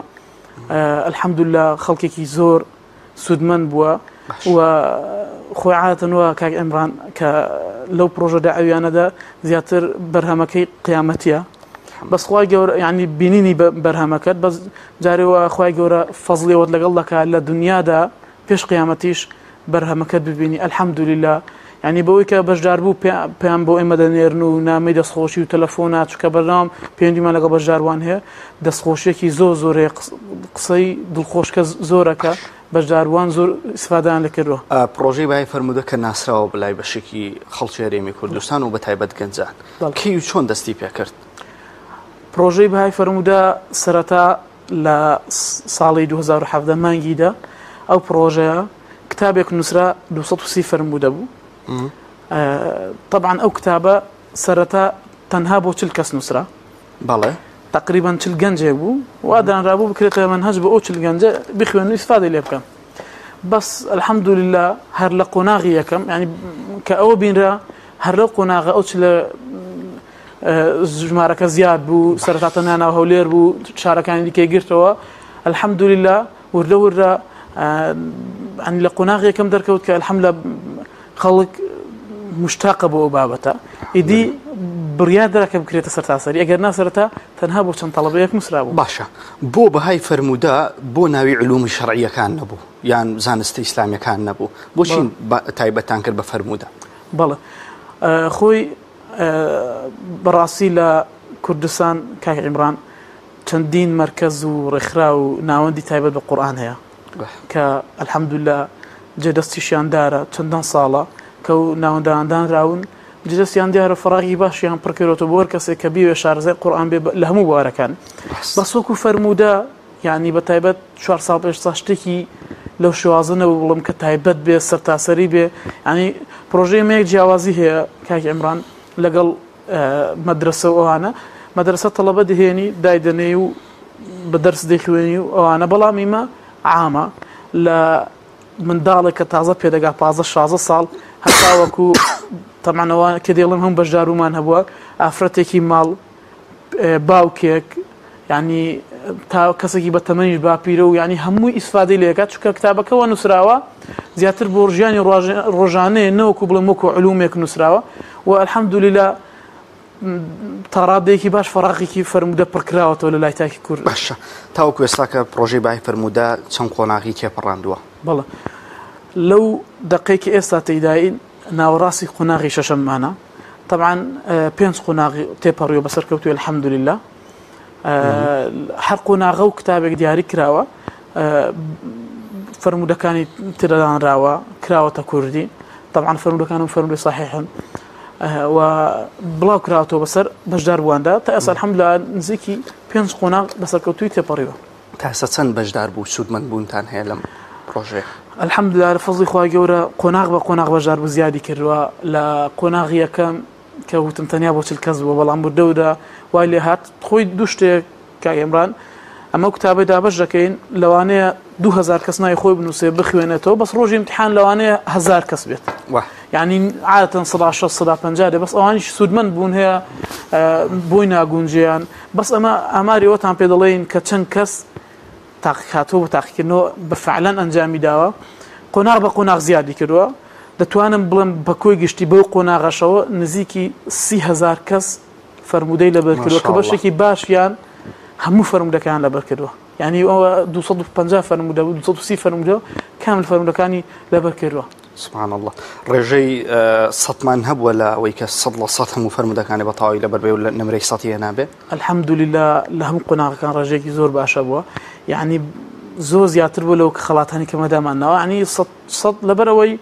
الحمدللە خەڵکێکی زۆر سوودمەند بووە و خۆی عادەتەن وا کاک عیمران کە لەو پڕۆژە دەعەویانەدا زیاتر بەرهەمەکەی قیامەتیە بەس خوای گەورە یعنی بینینی بەرهەمەکەت بەس جارێ وا خوای گەورە فەزڵیەوەت لەگەڵ دەکات لە دنیادا پێش قیامەتیش بەرهەمەکەت ببینی الحمدللە یعنی بەوەی کە بەشداربوو پێیان بۆ ئێمە دەنێرن و نامەی دەستخۆشی و تەلەفۆنا چونکە بەردەوام پەیوەندیمان لەگەڵ بەشداروان هەیە دەستخۆشیەکی زۆر زۆر هەیە قسەی دڵخۆشکە زۆرەکە بەشداروان زۆر ئیسفادەیان لێ کردووە. پڕۆژەی بای فەرموودە کە ناسراوە بەلای بەشێکی خەڵکی هەرێمی کوردستان و بەتایبەت گەنجان کەی و چۆن دەستی پێکرد؟ پڕۆژەی بەهای فەرموودە سەرەتا لە ساڵی 2017 مانگی دە ئەو پڕۆژەیە کتابێک نووسرا 230 فەرموودە بوو طبعا ئەو کتابە سەرەتا تەنها بۆ چل کەس نووسرا بەڵێ. تەقریبەن چل گەنجێک بوو وا دانرابوو بکرێتە مەنهەج بۆ ئەو چل گەنجە بخوێنن و ئیسفادەی لێ بکەن بەس الحمدللە هەر لە قۆناغی یەکەم یعنی کە ئەوە بینرا هەر لەو قۆناغە ئەو چلە ژمارەکە زیاد بوو سەرەتا تەنها ناو هەولێر بوو شارەکانی دیکەی گرتەوە الحمدللە وردە وردە ینی لە قۆناغ یەکەم دەرکەوت کە الحمدللە خەڵک مشتاقە بۆ ئەو بابەتە ئیدی بڕیار درا کە بکرێتە سەرتاسەری ئەگەر نا سەرەتا تەنها بۆ چەند تەڵەبەیەک نووسرابوو. باشە بۆ بەهای فەرموودە بۆ ناوی علومی شەرعییەکان نەبوو یان زانستە ئیسلامییەکان نەبوو بۆچی تایبەتتان کرد بە فەرموودە؟ بەڵێ خۆی بەڕاستی لە کوردستان کاک عیمران چەندین مەرکەز و ڕێکخراو و ناوەندی تایبەت بە قورئان هەیە. کە الحمدللە جێ دەستیشیان دارە چەندان ساڵە کە و ناوەندان دانراون جێ دەستیان دیارە فەراغی باشیان پڕکردۆتەوە بۆ هەر کەسێک کە بیەوێ شارەزای قورئان بێ لە هەموو بوارەکان بەس وەکو فەرموودە یعنی بە تایبەت چوار ساڵ پێش تا شتێکی لەو شێوازە نەبوو بڵم کە تایبەت بێ سەرتاسەری بێ ینی پرۆژەی مەیەک جیاوازی هەیە کاک عمران لەگەڵ مەدرسە و ئەوانە مەدرسە تەڵەبە دهێنی دایدەنێی و بە دەرس دەیخوێنی و ئەوانە بەڵام ئیمە عامە لە منداڵێک کە تازە پێدەگا 15 16 ساڵ هەتاوەکو تەمانەوە کە دێڵم هەم بەشدارومان هەبووە ئافرەتێکی ماڵ باوکێک ینی تا کەسێکی بە تەمەنیش باپیرە و ینی هەمووی ئیسفادەی لێکات چونکە کتابەکەەوە نووسراوە زیاتر بۆ ژیانی ڕۆژانەیە نەوەکو بڵێم وەکو علومێک نووسراوە و الحەمدللا تاڕادەیەکی باش فەراغێکی فەرموودە پڕکراوەتەوە لە لای تاکی کورد. باشە تاوەکو ئێستا کە پڕۆژەی بای فەرموودە چەند قۆناغی تێپەڕاندووە؟ بەڵێ لەو دەقەی کە ئێستا تێیداین ناوەڕاستی قۆناغی شەشەممانە تەبعەن پێنج قۆناغی تێپەڕیوە بە سەرکەوتووی الحمدللە هەر قۆناغە و کتابێک دیاری کراوە فەرموودەکانی ترەدانراوە کراوەتە کوردی طبعا فەرموودەکانم فەرموودەی صحیحن و بڵاو کراوەتەوە بەسەر بەشداربوواندا تا ئێستا الحمدلله نزیکی پێنج قۆناغ بەسەرکەوتووی تێپەڕیوە. تا ئێستا چەند بەشدار بوو سوودمەند بوونتان هەیە لەم پڕۆژەیە؟ الحمدلله لە فەزڵی خوای گەورە قۆناغ بە قۆناغ بەشدار بوو زیادی کردووە لە قۆناغی یەکەم کە وتم تەنیا بۆ 40 کەس بووە بەڵام وردە وردە وای لێ هات خۆی دوو شتێک کاک ئیمران ئەمە کتابەی دابەش دەکەین لەوانەیە 2000 کەس ناوی خۆی بنووسێ بخوێنێتەوە بەس ڕۆژی امتحان لەوانەیە هزار کەس بێت یعنی عادەتەن سەدا 60 سەدا 50 دێ بەس ئەوانیش سوودمەند بوون هەیە بۆی ناگونجیان بەس ئەمە ئاماری ئەوتان پێ دەڵێین کە چەند کەس تاقیکاتەوە بۆ تاقیکردنەوە بە فعلەن ئەنجامی داوە قۆناغ بە قۆناغ زیادی کردووە دەتوانم بڵێم بە کۆی گشتی بەو قۆناغەشەوە نزیکی 30هزار کەس فەرموودەی لەبەر کردووە کە بەشێکی باشیان هەموو فەرموودەکەیان لەبەر کردووە یعنی ئەوە 250 فەرموودە و 230 فەرموودە کامل فەرموودەکانی لەبەر کردووە سبحان الله ڕێژەی سەتمان هەبووە لە ئەوەی کە سەد لە سەد هەموو فەرموودەکانی بە تەواوی لەبەر بێ و لە نمرەی سەتی هێنابێ الحمدلله لە هەموو قۆناغەکان ڕێژەیەکی زۆر باشە بووە یعنی زۆر زیاتر بوو لەو خەڵاتانی کە مەدامان ناوە یعنی سەد سەد لەبەرەوەی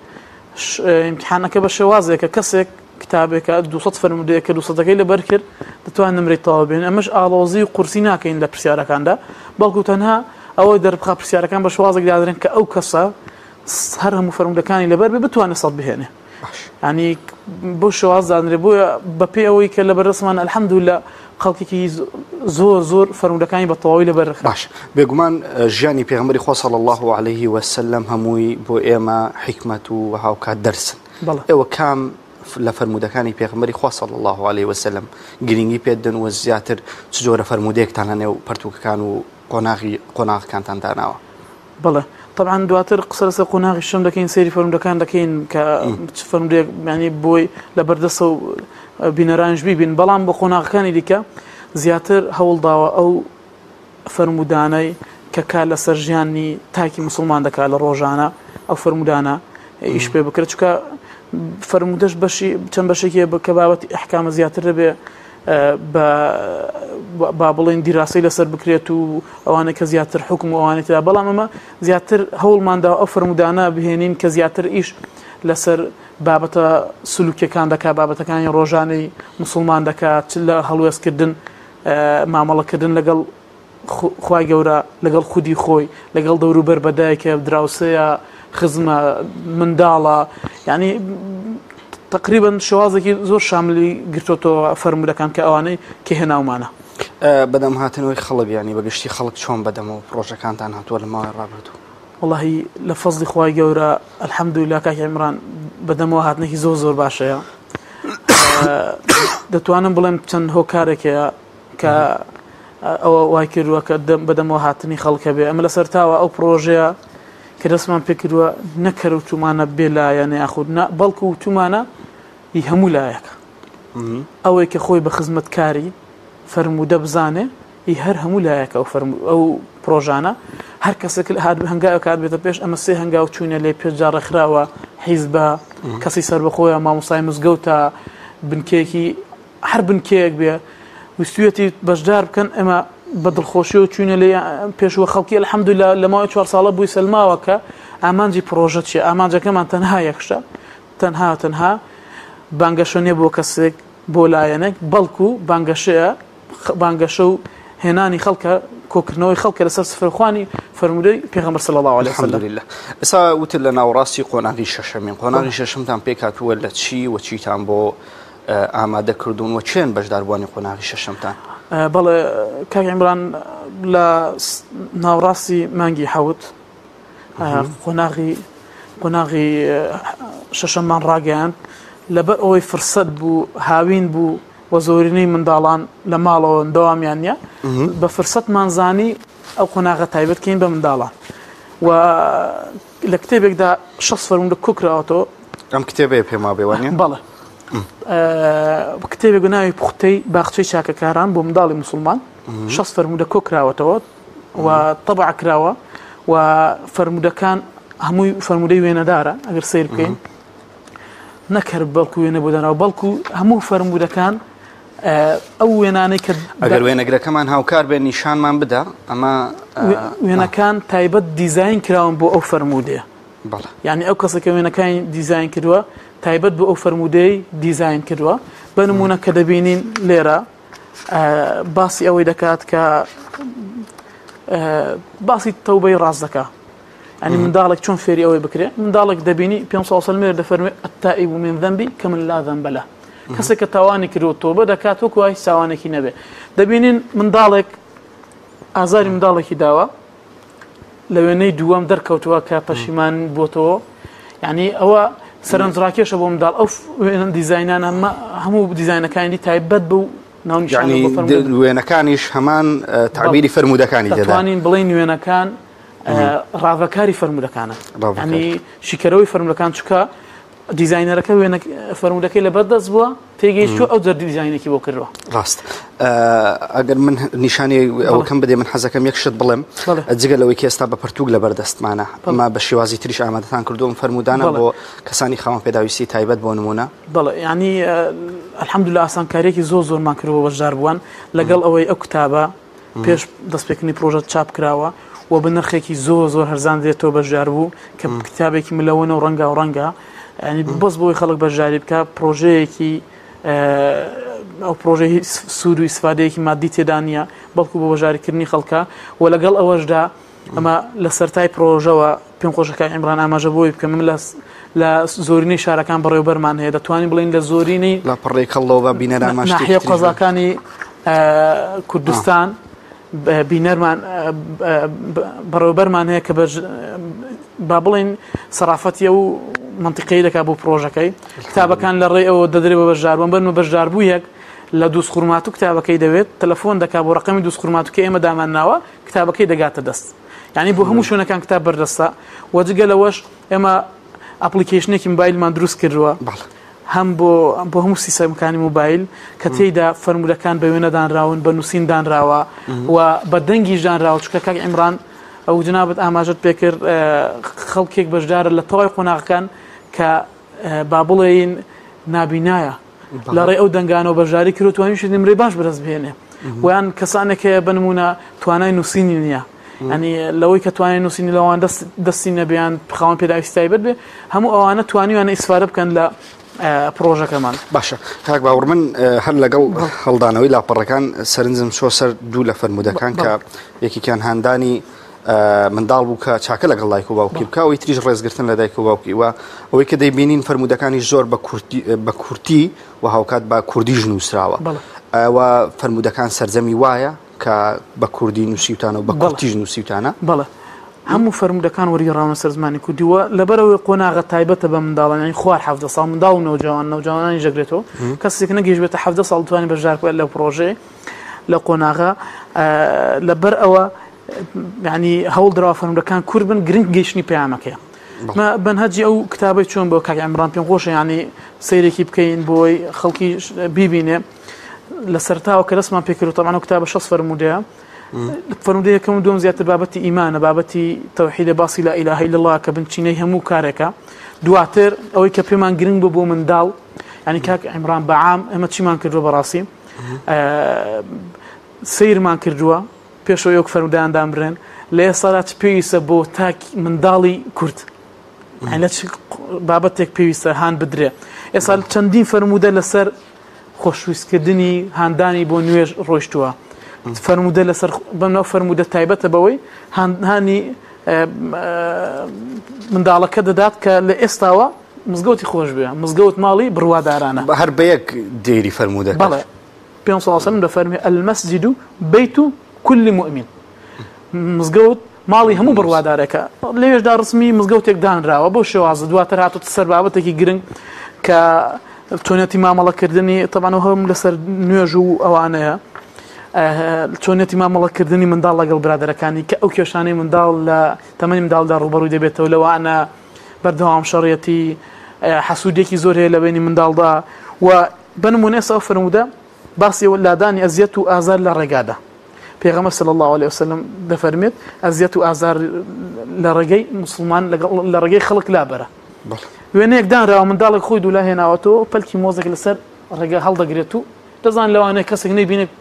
ئیمتحانەکە بە شێوازێکە کەسێک کتابێکە 200 فەرموودەیە کە 200ەکەی لەبەر کرد دەتوان نمرەی تەواو بێن ئەمەش ئاڵۆزی و قورسی ناکەین لە پرسیارەکاندا بەڵکو تەنها ئەوەی دەربخا پرسیارەکان بە شێوازێک دادرێن کە ئەو کەسە هەر هەموو فەرموودەکانی لەبەر بێ بتوانێت سەد بهێنێ ینی بۆ شێواز دانرێ بۆیە بەپێ ئەوەی کە لە بەرەسمان الحەمدللە خەڵکێکی زۆر زۆر فەرموودەکانی بە تەواوی لەبەر باش بێگومان ژیانی پێغەمبەری خوا صلی الله علیه وسلم هەمووی بۆ ئێمە حیکمەت و هاوکات دەرسن ئێوە کام لە فەرموودەکانی پێغەمبەری خوا صلی الله علیه وسلم گرنگی پێدن و زیاتر چ جۆرە فەرموودەیەکتان لە نێو پەرتووکەکان و قۆناغی قۆناغەکانتان داناوە؟ بەڵێ طبعا دواتر قسە لەسەر قۆناغی شەم دەکەین سەیری فەرموودەکان دەکەین کە چ فەرموودەیەک یعنی بۆی لە بەردەستە و بینەرانیش بیبین بەڵام بۆ قۆناغەکانی دیکە زیاتر هەوڵداوە ئەو فەرموودانەی کە کار لەسەر ژیانی تاکی مسلمان دەکات لە ڕۆژانە ئەو فەرموودانە ئیش پێ بکرێت چونکە فەرموودەش بەشی چەند بەشێکی کە بابەتی ئەحکامە زیاتر دەبێ بە با بڵێن دیراسەی لەسەر بکرێت و ئەوانە کە زیاتر حکم و ئەوانەی تدا بەڵام ئەمە زیاتر هەوڵماندا ئەو فەرمودانە بهێنین کە زیاتر ئیش لەسەر بابەتە سلوکیەکان دەکات بابەتەکانی ڕۆژانەی مسلمان دەکات چ لە هەڵوێستکردن مامەڵەکردن لەگەڵ خوای گەورە لەگەڵ خودی خۆی لەگەڵ دەوروبەر بە دایکە دراوسێیە خزمە منداڵە یعنی تقریبا شێوازێکی زۆر شاملی گرتۆتەوە فەرموودەکان کە ئەوانەی کە هێناومانە. بەدەم هاتنەوەی خەڵک یانی بەگشتی خەڵک چۆن بەدەمەوە پڕۆژەکانتان هاتووە لە ماوەی ڕابردوو؟ وەڵاهی لە فەزڵی خوای گەورە الحمدللە کاک عیمران بەدەمەوە هاتنێکی زۆر زۆر باشەیە دەتوانم بڵێم چەند هۆکارێک هەیە کە ئەوە وای کردووە کە بەدەمەوە هاتنی خەڵک هەبێ ئەمە لەسەر تاوە ئەو پرۆژەیە کە دەستمان پێکردووە نەکەرەوتومانە بێ لایەنە یاخود نا بەڵکو وتومانە ی هەموو لایەکە ئەوەی کە خۆی بە خزمەتکاری فەرموودە بزانێ ئی هەر هەموو لایەکە ئەو فەرمو ئەو پرۆژانە هەر کەسێک هات هەنگاوێک هات بێتە پێش ئەمە سێ هەنگاو چوینە لێ پێش جا ڕێکخراوە حیزبە کەسی سەربەخۆیە مامۆستای مزگەوتە بنکەیەکی هەر بنکەیەک بێ ویستویەتی بەشدار بکەن ئێمە بە دڵخۆشیەوە چوینە لێ پێشوە خەڵکی الحمدلله لە ماوەی چوار ساڵە بووی سەلماوە کە ئامانجی پڕۆژە چیە ئامانجەکەمان تەنها یەک شتە تەنها تەنها بانگەشە نیە بۆ کەسێک بۆ لایەنێک بەڵکو بانگەشەیە بانگەشە و هێنانی خەڵکە کۆکردنەوەی خەڵکە لەسەر سفرەخوانی فەرموودەی پێغەمبەر صلی الله علیه وسلم. الحمدلله ئێستا وتت لە ناوەڕاستی قۆناغی شەشەمین قۆناغی شەشەمتان پێکهاتووە لە چی و چیتان بۆ ئامادە کردوون و کێن بەشداربووانی قۆناغی شەشەمتان؟ بەڵێ کاک عیمران لە ناوەڕاستی مانگی حەوت قۆناغی قۆناغی شەشەممان ڕاگەیاند لەبەر ئەوەی فرسەت بوو هاوین بوو و زۆرینەی منداڵان لە ماڵەوە دەوامیان نییە بە فرسەتمان زانی ئەو قۆناغە تایبەت کەین بە منداڵان و لە کتێبێکدا شەست فەرموودە کۆکراوەتەوە. ئەم کتێبەیە پێم وابێ وانیە؟ بەڵێ. کتێبێک بە ناوی پوختەی باخچەی چاکەکاران بۆ منداڵی موسڵمان شەست فەرموودە کۆکراوەتەوە و تەبع کراوە و فەرموودەکان هەمووی فەرموودەی وێنەدارە ئەگەر سەیر بکەین نەک هەر بەڵکو وێنە بۆ داناوە بەڵکو هەموو فەرموودەکان ئەو وێنانەی کە ئەگەر وێنەگرەکەمان هاوکار بێ نیشانمان بدا ئەمە وێنەکان تایبەت دیزاین کراون بۆ ئەو فەرموودەیە یعنی ئەو کەسە کە وێنەکانی دیزاین کردووە تایبەت بۆ ئەو فەرموودەی دیزاین کردووە بە نمونە کە دەبینین لێرە باسی ئەوەی دەکات کە باسی تەوبەی ڕاست دەکا یعنی منداڵێک چۆن فێری ئەوەی بکرێ منداڵێک دەبینی پێ ساڵ مێر دەفەرمێ التائب من ذنبی كمن لا ذنب له کەسێک کە تاوانی کردووە تۆبە دەکات وەکو هیچ تاوانێکی نەبێ دەبینین منداڵێک ئازاری منداڵێکی داوە لە وێنەی دووەم دەرکەوتووە کە پەشیمان بۆتەوە یعنی ئەوە سەرنجڕاکێشە بۆ منداڵ ئەو دیزینانە هەموو دیزینەکانی تایبەت بوو وێنەکانیش هەمان تعبیری فەرموودەکانی دەتوانین بڵێین وێنەکان ڕاڤەکاری فەرموودەکانە ینی شیکەرەوەی فەرموودەکان چکە دیزاینەرەکە وێنە فەرموودەکەی لەبەر دەست بووە تێگەیشتووە ئەو جەر دیزاینێکی بۆ کردووە. ڕاست ئەگەر من نیشانی ئەوەکەم بدێ من حەزەکەم یەک شت بڵێم جگە لەوەی کە ئێستا بە پەرتوک لەبەر دەستمانە ئەمە بە شێوازی تریش ئامادەتان کردووە ئەم فەرموودانە بۆ کەسانی خاوەن پێداویستی تایبەت بۆ نموونە. بەڵێ یانی الحمدللە ئاسانکارییەکی زۆر زۆرمان کردووە بۆ بەشداربووان لەگەڵ ئەوەی ئەو کتابە پێش دەستپێکردنی پرۆژە چاپ کراوە و بە نرخێکی زۆر زۆر هەرزان دێتەوە بەشدار بوو کە کتابێکی ملەوەنە و ڕەنگا و ڕەنگە ینی بەس بۆی خەڵک بەشداری بکە پرۆژەیەکی ئەو پرۆژەی سوود و ئیسفادەیەکی مادی تێدا نییە بەڵکو بۆ بەژاریکردنی خەڵکە و لەگەڵ ئەوەشدا ئەمە لە سەرای پرۆژەوە پێم خۆشە کاک عیمران ئاماژە بۆی بکەم من لە لە زۆرینەی شارەکان بەڕێوبەرمان هەیە دەتوانین بڵێین لە زۆرینەی لاپەڕەیەک هەڵەوە با بینەرانمان شتێکی ناحیە تریش قەزاکانی کوردستان بینەرمان بەڕێوبەرمان هەیە کە بەش با بڵێین سەرافەتی ئەو منطقەی دەکات بۆ پرۆژەکەی کتابەکان لە ڕێی ئەوە دەدرێ بە بەشداربوون بەرمە بەشداربوویەک لە دووسخورماتوو کتابەکەی دەوێت تەلەفۆن دەکات بۆ ڕقمی دووسخورماتوو کە ئێمە دامان ناوە کتابەکەی دەگاتە دەست یعنی بۆ هەموو شوێنەکان کتاب بەردەستە و جگە لەوەش ئێمە ئەپلیکیشنێکی موبایلمان دروست کردووە هەم بۆ بۆ هەموو سیستەمەکانی موبایل کە تێیدا فەرموودەکان بە وێنە دانراون بە نووسین دانراوە و بە دەنگیش دانراوە چونکە کاک عیمران ئەو جنابت ئاماژەت پێکرد خەڵکێک بەشدارە لە تەواوی قۆناغەکان کە با بڵێین نابینایە لە ڕێی ئەو دەنگانەوە بەشداری کرد و توانیشی نمرەی باش بەدەست بهێنێ ویان کەسانێک هەیە بە نمونە توانای نووسینی نییە ینی لەوەی کە توانای نووسینی لەوان دەست دەستی نەبیان خاوەن پێداویستی تایبەت بێ هەموو ئەوانە توانیوانە ئیسفادە بکەن لە پرۆژەکەمان باشە کاک باوەڕ من هەر لەگەڵ هەڵدانەوەی لاپەڕەکان سەرنجم چۆ سەر دوو لە فەرموودەکان کە یەکێکیان هاندانی منداڵ بوو کە چاکە لەگەڵ دایک و باوکی بکە ئەوی تریش ڕێزگرتن لە دایک و باوکی و ئەوەی کە دەیبینین فەرموودەکانی زۆر بە کورتی و هاوکات بە کوردیش نووسراوە ئەوە فەرموودەکان سەرجەمی وایە کە بە کوردی نووسیوتانە و بە کورتیش نووسیوتانە بەڵێ هەموو فەرموودەکان وەرگێڕاونە سەر زمانی کوردی و لەبەرەوەی قۆناغە تایبەتە بە منداڵان یانی خوار 17 ساڵ منداڵ و نەوجەوان نەوجەوانانی ژەگرێتەوە کەسێک نەگەیشتبێتە 17 ساڵ توانی بەشدار بکات لە پرۆژەیە لە قۆناغە لەبەر ئەوە یعنی هەوڵ دراوە فەرموودەکان کورت بن گرنگ گەیشتنی پەیامەکەیە بەنهەجی ئەو کتابەی چۆن بۆ کاک عمران پێم خۆشە ینی سەیرێکی بکەین بۆی خەڵکی بیبینێ لە سەرتاوە کە دەستمان پێکرد تەبعەن ئەو کتابە 60 فەرموودەیە فەرموودە یەکەم و دووەم زیاتر بابەتی ئیمانە بابەتی تەوحیدە باسی لا ئیلاهە ئیلا الله کە بنچینەی هەموو کارێکە دواتر ئەوەی کە پێمان گرنگ بوو بۆ منداڵ ینی کاک عمران بەعام ئێمە چیمان کردووە بەڕاستی سەیرمان کردووە. پێشەوەی وەک فەرمودەیان دامرێن لە ئێستادا چ پێویستە بۆ تاک منداڵی کورد لە چ بابەتێک پێویستە هان بدرێ ئێستا چەندین فەرموودە لەسەر خۆشویستکردنی هاندانی بۆ نوێژ ڕۆیشتووە فەرموودە لەسەر بەمناو فەرموودە تایبەتە بەوەی هانی منداڵەکە دەدات کە لە ئێستاوە مزگەوتی خۆش بێ مزگەوت ماڵی بڕوادارانە هەر بە یەک دێری فەرموودە بەڵێ پێ سەلم دەفەرمی المسجد بيت كل مؤمن مزگەوت ماڵی هەموو بڕوادارێکە لەوێشدا ڕسمی مزگەوتێک دانراوە بەو شێوازە دواتر هاتووتە سەر بابەتێکی گرنگ کە چۆنیەتی مامەڵەکردنی تەبان و هەم لەسەر نوێژ و ئەوانەیە چۆنیەتی مامەڵەکردنی منداڵ لەگەڵ برادەرەکانی کە ئەو کێشانەی منداڵ لە تەمەنی منداڵدا ڕووبەڕووی دەبێتەوە لەوانە بەردەوام شەڕیەتی حەسوودێکی زۆر هەیە لە بینی منداڵدا و بە نموونە ئێستا ئەو فەرموودە باسی لادانی ئەزیەت و ئازار لە ڕێگادا پێغەمبەر صلی اللە علیە وسلم دەفەرمێت ئەزیەت و ئازار لە ڕێگەی موسڵمان لەگەڵ لە ڕێگەی خەڵک لابەرە. وێنەیەک دانراوە منداڵێک خۆی دوولا هێناوەتەوە پەلکی مۆزێک لەسەر ڕێگە هەڵدەگرێت و دەزان لەوانەیە کەسێک نەیبینێت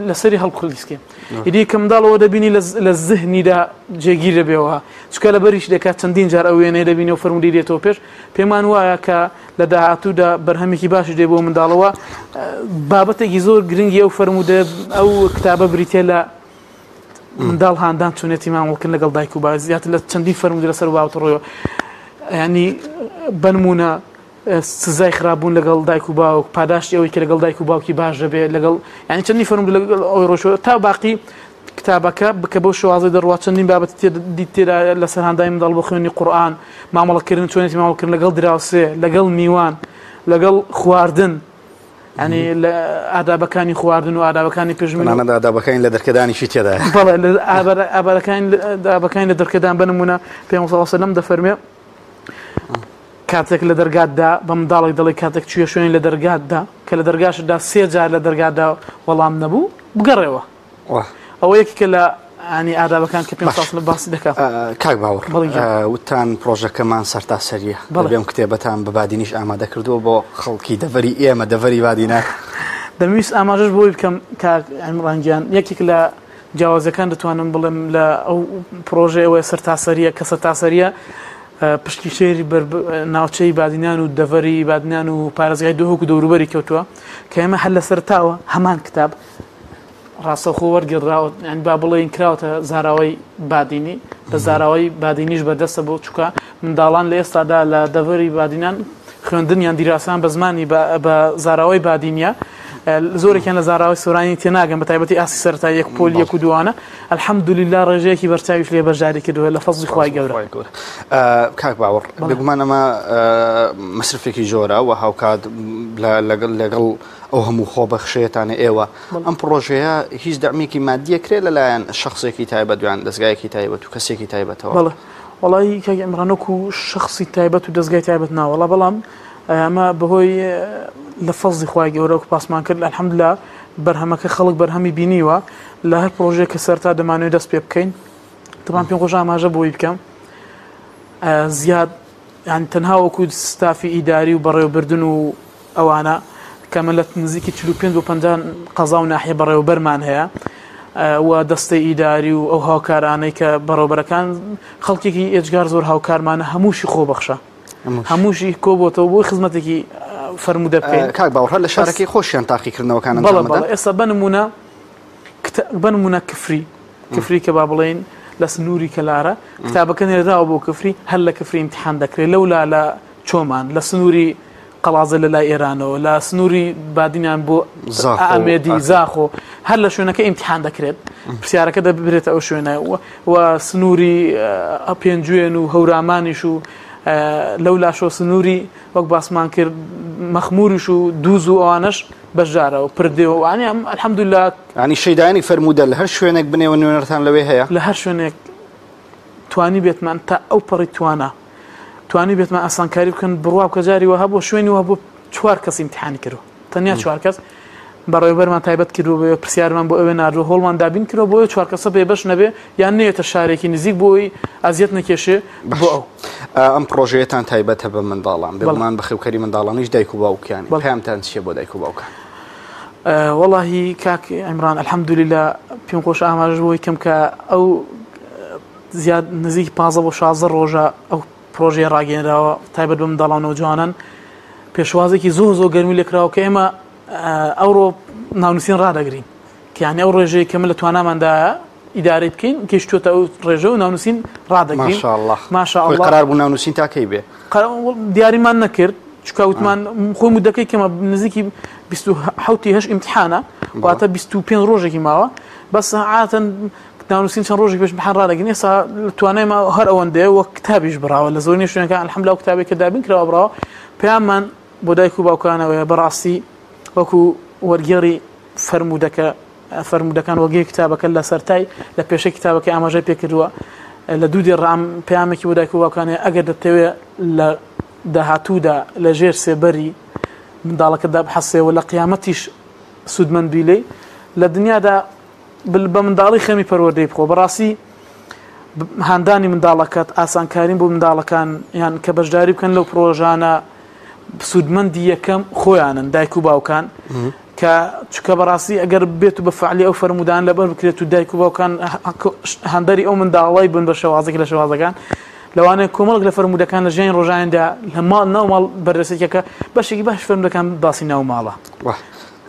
لەسەری هەڵبخلیسکێ ئیدی کە منداڵەوە دەبینی لە زهنیدا جێگیر دەبێەوە چکە لە بەریش دەکات چەندین جار ئەو وێنەیە دەبینی و فەرموودەی دێتەوە پێش پێمان وایە کە لە داهاتوودا بەرهەمێکی باشی دێ بۆ منداڵەوە بابەتێکی زۆر گرنگی ئەو فەرموودە ئەو کتابە بریتە لە منداڵ هاندان چونێتی مامەڵکردن لەگەڵ دایک و باوک زیاتر لە چەندین فەرموودە لەسەر باوەتە ڕۆیەوە ینی بنمونە سزای خراپبوون لەگەڵ دایک و باوک پاداشتی ئەوەی کە لەگەڵ دایک و باوکی باش دەبێت لەگەڵ ینی چەندین فەرموودە لەگەڵ ئەوەی ڕۆشەوە تا باقی کتابەکە بکە بەو شێوازەی دەڕوا چەندین بابەتی تێدا لەسەر هاندانی منداڵ بۆ خوێندنی قورئان، مامەڵەکردن چۆنێتی مامەڵەکردن لەگەڵ دراوسێ، لەگەڵ میوان، لەگەڵ خواردن ینی لە ئادابەکانی خواردن و ئادابەکانی پێشمین تەنانەت ئادابەکانی لە دەرکەدانیشی تێدایە. بەڵێ لە ئابەکانی لە دەرکەدان بە نمونە پێغەمبەر صلی اللە علیه و سلم دەفەرمێ کاتێک لە دەرگاتدا بە منداڵێک دەڵێ کاتێک چوویە شوێنی لە دەرگاتدا کە لە دەرگاشتدا سێ جار لە دەرگادا وەڵام نەبوو بگەڕێوە ئەوە یەکێکە لە ینی ئادابەکان کە پێم ساڵ باسی دەکات کاک باوەڕ وتان پرۆژەکەمان سەرتاسەریە بەڵێم کتێبەتان بە بادینیش ئامادە کردووە بۆ خەڵکی دەڤەری ئێمە دەڤەری بادینە دەمویست ئاماژەش بۆی بکەم کاک عیمران گیان یەکێک لە جیاوازەکان دەتوانم بڵێم لە ئەو پرۆژەیە ئەوەیە سەرتاسەریە کە سەرتاسەریە پشکی شێری بەر ناوچەی بادینان و دەڤەری بادینان و پارێزگای دهۆک و دەوروبەری کەوتووە کە ئێمە هەر لە سەرتاوە هەمان کتاب ڕاستەوخۆ وەرگێڕدراوە یانی با بڵێین کراوەتە زاراوەی بادینی بە زاراوەی بادینیش بەردەستە بۆ چووکە منداڵان لە ئێستادا لە دەڤەری بادینان خوێندنیان دیراسان بە زمانی بە زاراوەی بادینیە زۆرێکیان لە زاراوەی سۆرانی تێناگەن بە تایبەتی ئاستی سەرەتایی یەک پۆل یەک و دوانە الحمدلله ڕێژەیەکی بەرچاویش لێ بەشداری کردووە لە فەزڵی خوای گەورە. کاک باوەڕ بێگومان ئەمە مەسرفێکی زۆرە و هاوکات لەگەڵ ئەو هەموو خۆبەخشەیەتانە ئێوە ئەم پڕۆژەیە هیچ دەعمێکی مادیە کرێ لەلایەن شخصێکی تایبەت یان دەستگایەکی تایبەت و کەسێکی تایبەتەوە؟ بەڵێ وەڵی کاک عیمران وەکو شخصی تایبەت و دەستگای تایبەت ناوەڵا بەڵام ئەمە بەهۆی لە فەزڵی خوای گەورە وەکو پاسمان کرد الحمدلله بەرهەمەکە خەڵک بەرهەمی بینیوە لە هەر پڕۆژەیەک کە سەرتا دەمانەوێت دەست پێ بکەین تەبان پێم خۆش ئاماژە بۆی بکەم زیاد یان تەنها وەکو ستافی ئیداری و بەڕێوەبردن و ئەوانە کە من لە نزیکی 45 بۆ 50 قەزا و ناحیە بەڕێوەبەرمان هەیە و دەستەی ئیداری و ئەو هاوکارانەی کە بەڕێوەبەرەکان خەڵکێکی ئێجگار زۆر هاوکارمانە هەمووشی خۆبەخشە هەمووشی کۆبۆتەوە بۆی خزمەتێکی فەرموودە بکەین. کاک باوەڕ هەر لە شارەکەی خۆشیان تاقیکردنەوەکان ئەنجام ئەدەن؟ بەڵێ بەڵێ ئێستا بە نموونە بە نموونە کفری کفری کە با بڵێین لە سنووری کەلارە کتابەکە نێردراوە بۆ کفری هەر لە کفری ئیمتیحان دەکرێت لەولا لە چۆمان لە سنووری قەڵازە لە لای ئێرانەوە لە سنووری بادینان بۆ ئامێدی زاخۆ هەر لە شوێنەکە ئیمتیحان دەکرێت پرسیارەکە دەبرێتە ئەو شوێنە و سنووری پێنجوێن و هەورامانیش و لەو لاشۆ سنووری وەک باسمان کرد مەخموریش و دووز و ئەوانش بەشدارە و پردێ و ئەوانە الحمدلله ینی شەیدانی فەرموودە لە هەر شوێنێک بنێوە نوێنەرتان لەوێ هەیە لە هەر شوێنێک توانی بێتمان تا ئەو پەڕی توانا توانی بێتمان ئاسانکاری بکەن بڕوا بکە جاری وەها بۆ شوێنی وە بۆ چوار کەس ئیمتحانی کردوە تەنیا چوار کەس بەڕێوەبەرمان تایبەت کردووە بۆ پرسیارمان بۆ ئەوێ ناردووە هۆڵمان دابین کردووە بۆ چوار کەسە بێ بەش نەبێ یان نەیەتە شارێکی نزیک بۆی ئەزیەت نەکێشێ بۆ ئەو ئەم پرۆژەیەتان تایبەتە بە منداڵان بێگومان بەخێوکەری منداڵانیش دایک و باوکیان پەیامتان چییە بۆ دایک و باوکان؟ وەڵاهی کاک عیمران الحمدللە پێم خۆشە ئاماژە بۆی کەم کە ئەو زیاد نزیک 15 بۆ 16 ڕۆژە ئەو پرۆژەیە ڕاگەیەنراوە تایبەت بە منداڵان و نەوجوانان پێشوازێکی زۆر زۆر گەرمی لێکراوە کە ئێمە ئەوڕۆ ناونووسین ڕادەگرین کە یعنی ئەو ڕێژەیە کە من لە تواناماندا ئیدارەی بکەین گەیشتووەتە ئەو ڕێژە و ناونووسین ڕادەگرین ماشاءاللە ماشاءاللە قرار بوو ناونووسین تا کەی بێ دیاریمان نەکرد چونکە وتمان خۆی مدەکەی کەمە نزیکی 27 هەش ئیمتحانە واتە 25 ڕۆژێکی ماوە بەس عاتەن ناونووسین چەند ڕۆژێک پێش امتحان ڕادەگرین ئێستا توانای ما هەر ئەوەندەیە وەک کتابیش بڕاوە لە زۆرینەی شوێنەکان الحمدلله ئەو کتابێک کە دابین کراوە بڕاوە پەیاممان بۆ دایک و باوکانەوەیە بەڕاستی وەکو وەرگێڕی فەرموودەکە فەرموودەکان وەگەی کتابەکە لە سەرتای لە پێشەی کتابەکەی ئاماژەی پێکردووە لە دوو دێڕ ئەم پەیامێکی بۆ دایک و باوکان هەیە ئەگەر دەتەوێ لە داهاتوودا لە ژێر سێبەری منداڵەکەتدا بحەسێەوە لە قیامەتیش سوودمەند بی لێی لە دنیادا بە منداڵی خەمی پەروەردەی بخۆ بەڕاستی هاندانی منداڵەکەت ئاسانکارین بۆ منداڵەکان یان کە بەشداری بکەن لەو پرۆژانە سوودمەندی یەکەم خۆیانن دایک و باوکان کە چکە بەڕاستی ئەگەر بێت و بە فعلی ئەو فەرمودان لەبەر بکرێت و دایک و باوکان هەندەری ئەو منداڵی بن بە شێوازێک لە شێوازەکان لەوانەیە کۆمەڵک لە فەرموودەکان لە ژیانی ڕۆژاندا لە ماڵ ناو ماڵ بەردەستێکەکە بەشێکی باش فەرموودەکان باسی ناو ماڵە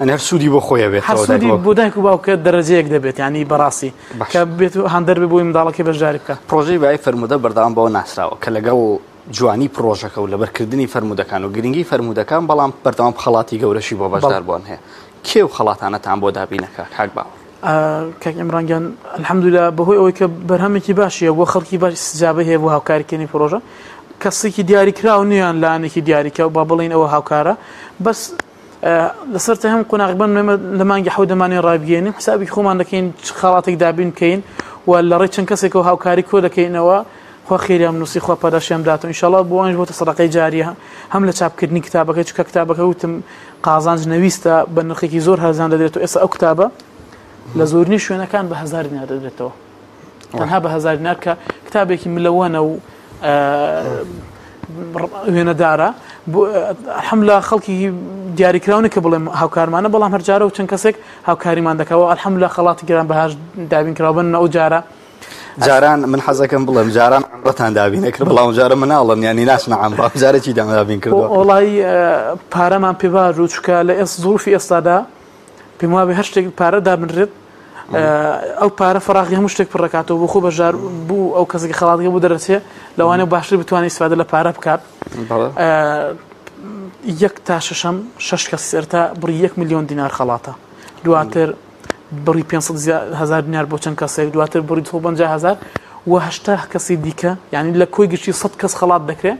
ئەنی هەر سوودی بۆ خۆی ئەبێتەوە هەر سوودی بۆ دایک و باوکە دەرەجەیەک دەبێت یانی بەڕاستی کە بێت و هاندەر بێ بۆی منداڵەکەی بەشداری بکە. پڕۆژەی بای فەرموودە بەردەوام بەوە ناسراوە کە لەگەڵ جوانی پڕۆژەکە و لەبەرکردنی فەرموودەکان و گرنگی فەرموودەکان بەڵام بەردەوام خەڵاتی گەورەشی بۆ بەشداربووان هەیە کێ و خەڵاتانەتان بۆ دابینەکە کاک باوەڕ؟ کاک عیمران گیان الحمدللە بەهۆی ئەوەی کە بەرهەمێکی باشی هەبووە خەڵکی باش ئیستجابەی هەیە بۆ هاوکاریکردنی پڕۆژە کەسێکی دیاریکراو نییە یان لایەنێکی دیاریکراو با بڵێین ئەوە هاوکارە بەس لەسەر تە هەم قۆناغ بن ئێمە لە مانگی حەوت دەمانەوێت ڕایبگەیەنین حسابی خۆمان دەکەین چ خەڵاتێک دابین بکەین و لە ڕێی چەند کەسێکەوە هاوکاری کۆ دەکەینەوە خوا خێریان بنووسی خوا پاداشیان بداتەوە ئینشاڵڵا بۆ ئەوانیش بۆتە سەدەقەی جاریە هەم لە چاپکردنی کتابەکەی چونکە کتابەکە وتم قازانج نەویستە بە نرخێکی زۆر هەرزان دەدرێتەوە ئێستا ئەو کتابە لە زۆرینەی شوێنەکان بە هەزار دینار دەدرێتەوە تەنها بە هەزار دینار کە کتابێکی ملەوەنە و وێنەدارە الحمدلله خەڵکی دیاریکراونە کە بڵێم هاوکارمانە بەڵام هەرجارە و چەند کەسێک هاوکاریمان دەکەوە الحمدلله خەڵاتی گران بەهاش دابین کراوە بن ئەو جارە جاران من حەزەکەم بڵێم جاران عەمرەتان دابین نەکرد بەڵام جارە مناڵن یانی ناچنە عەمرە ئەم جارە چی دابین کردووە؟ وەڵی پارەمان پێ باش و چونکە لە ئێست زروفی ئێستادا پێم وابێ هەر شتێک پارە دابنرێت ئەو پارە فراغی هەموو شتێک پڕەکاتەوە بۆ خۆ بەژار بوو ئەو کەسێکی خەڵاتەکە بۆ دەرەچێ لەوانەیە باشتر بتوانێت ئیسفادە لە پارە بکات یەک تا شەشەم شەش کەس سەرتا بڕی یەک میلیۆن دینار خەڵاتە دواتر بڕی 500 هەزار دینار بۆ چەند کەسێک دواتر بڕی 250 هەزار و 80 کەسی دیکە یعنی لە کۆی گشتی 100 کەس خەڵات دەکرێت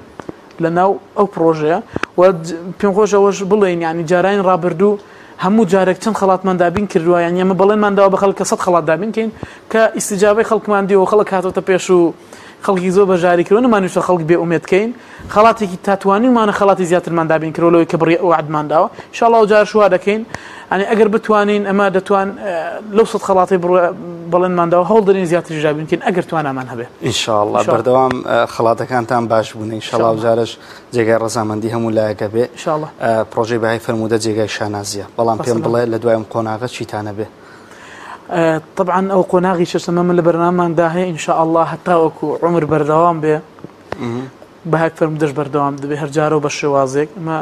لە ناو ئەو پڕۆژەیە و پێم خۆشە ئەوەش بڵێین یانی جارانی ڕابردوو هەموو جارێک چەند خەڵاتمان دابین کردووە یانی ئەمە بەڵێنمان داوە بە خەڵک کە 100 خەڵات دابین کەین کە ئیستیجابەی خەڵکمان دیوە خەڵک هاتۆتە پێش و خەڵکی زۆر بەشداری کردووە نەمانویستوە خەڵک بێ ئومێد کەین خەڵاتێکی تا توانیومانە خەڵاتی زیاترمان دابین کردووە لەوەی کە بڕی وەعدمان داوە ان شاء الله ئەو جارش وا دەکەین یانی ئەگەر بتوانین ئەمە دەتوان لەو 100 خەڵاتی بەڵێنمان داوە هەوڵ دەدەین زیاتریش دابین بکەین ئەگەر توانامان هەبێ ان شاء الله بەردەوام خەڵاتەکانتان باش بوون ان شاء الله ئەو جارەش جێگای ڕەزامەندی هەموو لایەکە بێ ان شاء الله پرۆژەی بەهای فەرموودە جێگای شانازیە بەڵام پێم بڵێ لە دوای ئەم قۆناغە چیتانە بێ طبعا ئەو قۆناغی شەشەمە من لە بەرنامەماندا هەیە ان شاء الله هەتاوەکو عومر بەردەوام بێ بەهاک فەرموودەش بەردەوام دەبێت هەر جارە و بە شێوازێک ئەمە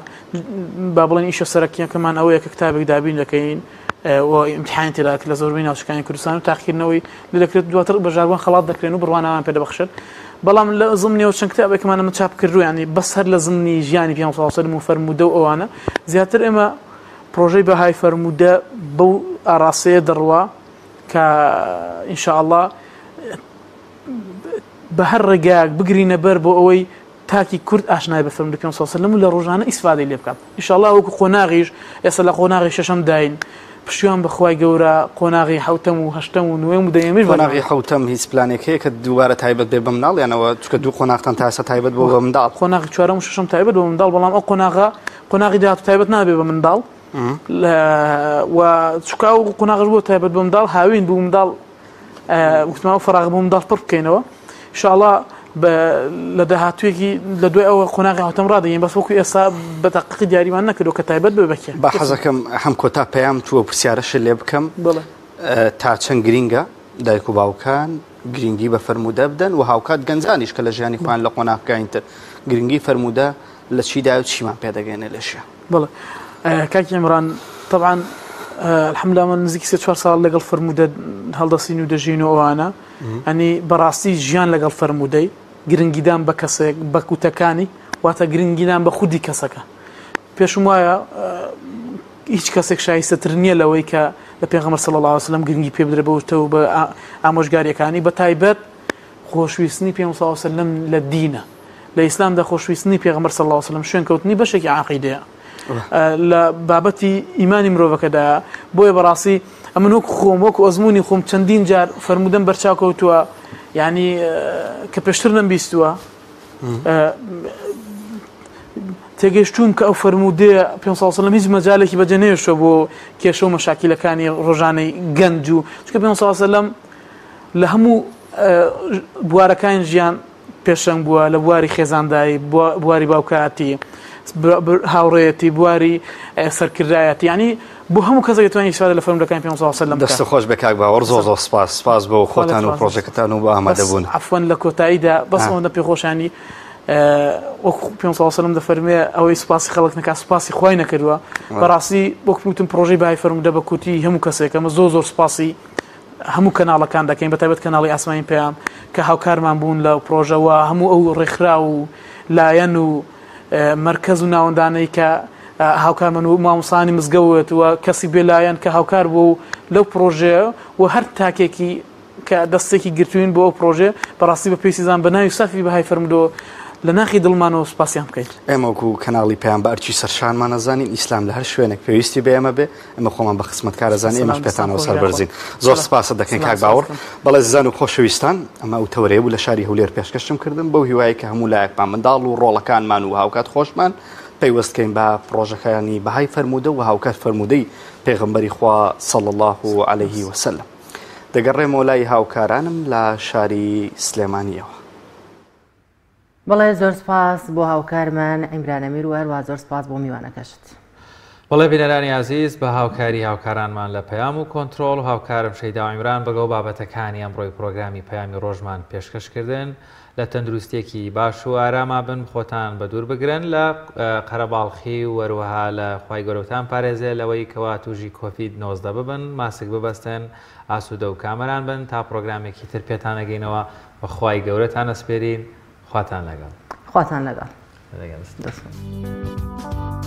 با بڵێن ئیشە سەرەکیەکەمان ئەوەیە کە کتابێک دابین دەکەین و ئیمتحانی تێدا لە زۆربەی ناوچەکانی کوردستان و تاقیکردنەوەی لێ دەکرێت دواتر بەشداربووان خەڵات دەکرێن و بڕوانامان پێ دەبەخشن بەڵام لە زمنیەوە چەند کتابێکمان ئەمە چاپ کردو ینی بەس هەر لە زمنی ژیانی پێ سەلم و فەرموودە و ئەوانە زیاتر ئێمە پرۆژەی بەهای فەرموودە بەو ئاراستەیە دەڕوا کە ئینشاءاللە بە هەر ڕێگایەک بگرینە بەر بۆ ئەوەی تاکی کورد ئاشنای بە فەرموودەی پێغەمبەر صلی اللە علیە و سلم و لە ڕۆژانە ئیسفادەی لێ بکات ان شاء اللە وەکو قۆناغیش ئێستا لە قۆناغی شەشەم داین پشتیوان بە خوای گەورە قۆناغی حەوتەم و هەشتەم و نۆیەم و دەیەمیش قۆناغی حەوتەم هیچ پلانێک هەیە کە دووبارە تایبەت بێ بە منداڵ یانەوە چونکە دوو قۆناغتان تا ئێستا تایبەت بووە بە منداڵ قۆناغی چوارەم و شەشەم تایبەت بە منداڵ بەڵام ئەو قۆناغە قۆناغی داهاتوو تایبەت نابێ بە منداڵ و چونکە ئەو قۆناغەش بۆ تایبەت بە منداڵ هاوین بوو منداڵ وتمان ئەو فەراغە بۆ منداڵ پڕ بکەینەوە ئینشاڵڵا لە داهاتوویەکی لە دوای ئەوە قۆناغی حوتەم ڕادەگەین بەس وەکو ئێستا بە دەقیقی دیاریمان نەکردووە کە تایبەت بێ بە کێ. با حەزەکەم هەم کۆتا پەیام تو ئەو پرسیارەشت لێ بکەم بەڵێ. تا چەند گرینگە دایک و باوکان گرینگی بە فەرموودە بدەن و هاوکات گەنجانیش کە لە ژیانی خۆیان لە قۆناغەکانی تر گرینگی فەرموودە لە چیدایە و چیمان پێ دەگەیەنێ لە ژیان؟ بەڵێ کاکی عیمران تەبعەن الحمدلله من نزیکی سێ چوار ساڵ لەگەڵ فەرموودە هەڵدەسین و دەژین و ئەوانە ئەنی بەڕاستی ژیان لەگەڵ فەرموودەی گرنگیدان بە کەسێک بە کوتەکانی واتە گرنگیدان بە خودی کەسەکە پێشم وایە هیچ کەسێک شایستەتر نییە لەوەی کە لە پێغەمبەر صلی الله علیه وسلم گرنگی پێ بدرێت بە وتە و بە ئامۆژگاریەکانی بە تایبەت خۆشویستنی پێغەمبەر صلی الله علیه وسلم لە دینە لە ئیسلامدا خۆشویستنی پێغەمبەر صلی الله علیه وسلم شوێنکەوتنی بەشێکی عەقیدەیە لە بابەتی ئیمانی مرۆڤەکەدا بۆیە بەڕاستی ئەمن وەک خۆم وەک ئەزمموی خۆم چەندین جار فەرمودەم بەرچاو کەوتووە یعنی کە پێشتر نەمبیستووە تێگەشتوم کە ئەو فەرموودەیە پێ ساڵ هیچ مەجالێکی بەجێ نێشتوە بۆ کێشە و مەشاکیلەکانی ڕۆژانەی گەنج و چکە پێ ساڵ لە هەموو بوارەکانی ژیان پێشەنگ بووە لە بواری خێزانداری، بواری باوکایەتی، هاوڕێیەتی، بواری سەرکردایەتی، یانی بۆ هەموو کەسێک دەتوانێت ئیستفادە لە فەرموودەکانی پێغەمبەر صلی اللە علیه و سلم بکات. دەستت خۆش بێ کاک باوەڕ، زۆر زۆر سپاس، سپاس بۆ خۆتان و پڕۆژەکەتان و بۆ ئامادەبوون. بەس عەفوەن لە کۆتاییدا بەس ئەوەندە پێخۆشانی وەک پێغەمبەر صلی اللە علیه و سلم دەفەرموێ ئەوەی سوپاسی خەڵک نەکات سوپاسی خوای نەکردووە. بەڕاستی وەک وتم پڕۆژەی بەهای فەرموودە بە کورتی هەموو کەسێکە، ئەمە زۆر زۆر سوپاسی هەموو کەناڵەکان دەکەین بەتایبەت کەناڵی ئاسمانی پەیام کە هاوکارمان بوون لە پرۆژە و هەموو ئەو ڕێکخراو و لایەن و مەرکەز و ناوەندانەی کە هاوکارمان و مامۆستایانی مزگەوت و کەسی بێلایەن کە هاوکار بوو لەو پرۆژەیە و هەر تاکێکی کە دەستێکی گرتوین بۆ ئەو پرۆژێ بەڕاستی بە پێویستی زان بە ناوی سافی بەهای فەرمودەوە لە ناخی دڵمانەوە سوپاسیان بکەین. ئێمە وەکو کەناڵی پەیام بە ئەرکی سەرشانمان ئەزانین ئیسلام لە هەر شوێنێک پێویستی بە ئێمە بێ ئێمە خۆمان بە خزمەتکار ئەزانین ئێمەش پێتانەوە سەربەرزین زۆر سپاست دەکەین کاک باوەڕ بەڵێ زیزان و خۆشەویستان ئەمە ئەو تەوەرەیە بوو لە شاری هەولێر پێشکەشم کردم بەو هیوایە کە هەموو لایەکمان منداڵ و ڕۆڵەکانمان و هاوکات خۆشمان پەیوەست کەین بە پڕۆژەکانی بەهای فەرموودە و هاوکات فەرموودەی پێغەمبەری خوا صلی الله علیه وسلم دەگەڕێمەوە لای هاوکارانم لە شاری سلێمانیەوە. بەڵێ زۆر سپاس بۆ هاوکارمان عیمران ئەمیر و هەروەها زۆر سپاس بۆ میوانەکەشت. بەڵێ بینەرانی ئازیز بە هاوکاری هاوکارانمان لە پەیام و کۆنترۆڵ و هاوکارم شەیدا عیمران بەگەڵ بابەتەکانی ئەمڕۆی پرۆگرامی پەیامی ڕۆژمان پێشکەش کردن لە تەندروستیەکی باش و ئاراما بن خۆتان بە دوور بگرن لە قەرەباڵخی و وەروەها لە خوای گەورەتان پارێزێ لەوەی کەوا توژی کۆفید 19 ببن ماسک ببەستن ئاسوودە و کامەران بن تا پرۆگرامێکی تر پێتان ئەگەینەوە بە خوای گەورەتان ئەسپێرین خواتان لەگەڵ. خواتان لەگەڵ. لەگەڵ. دەست خۆش.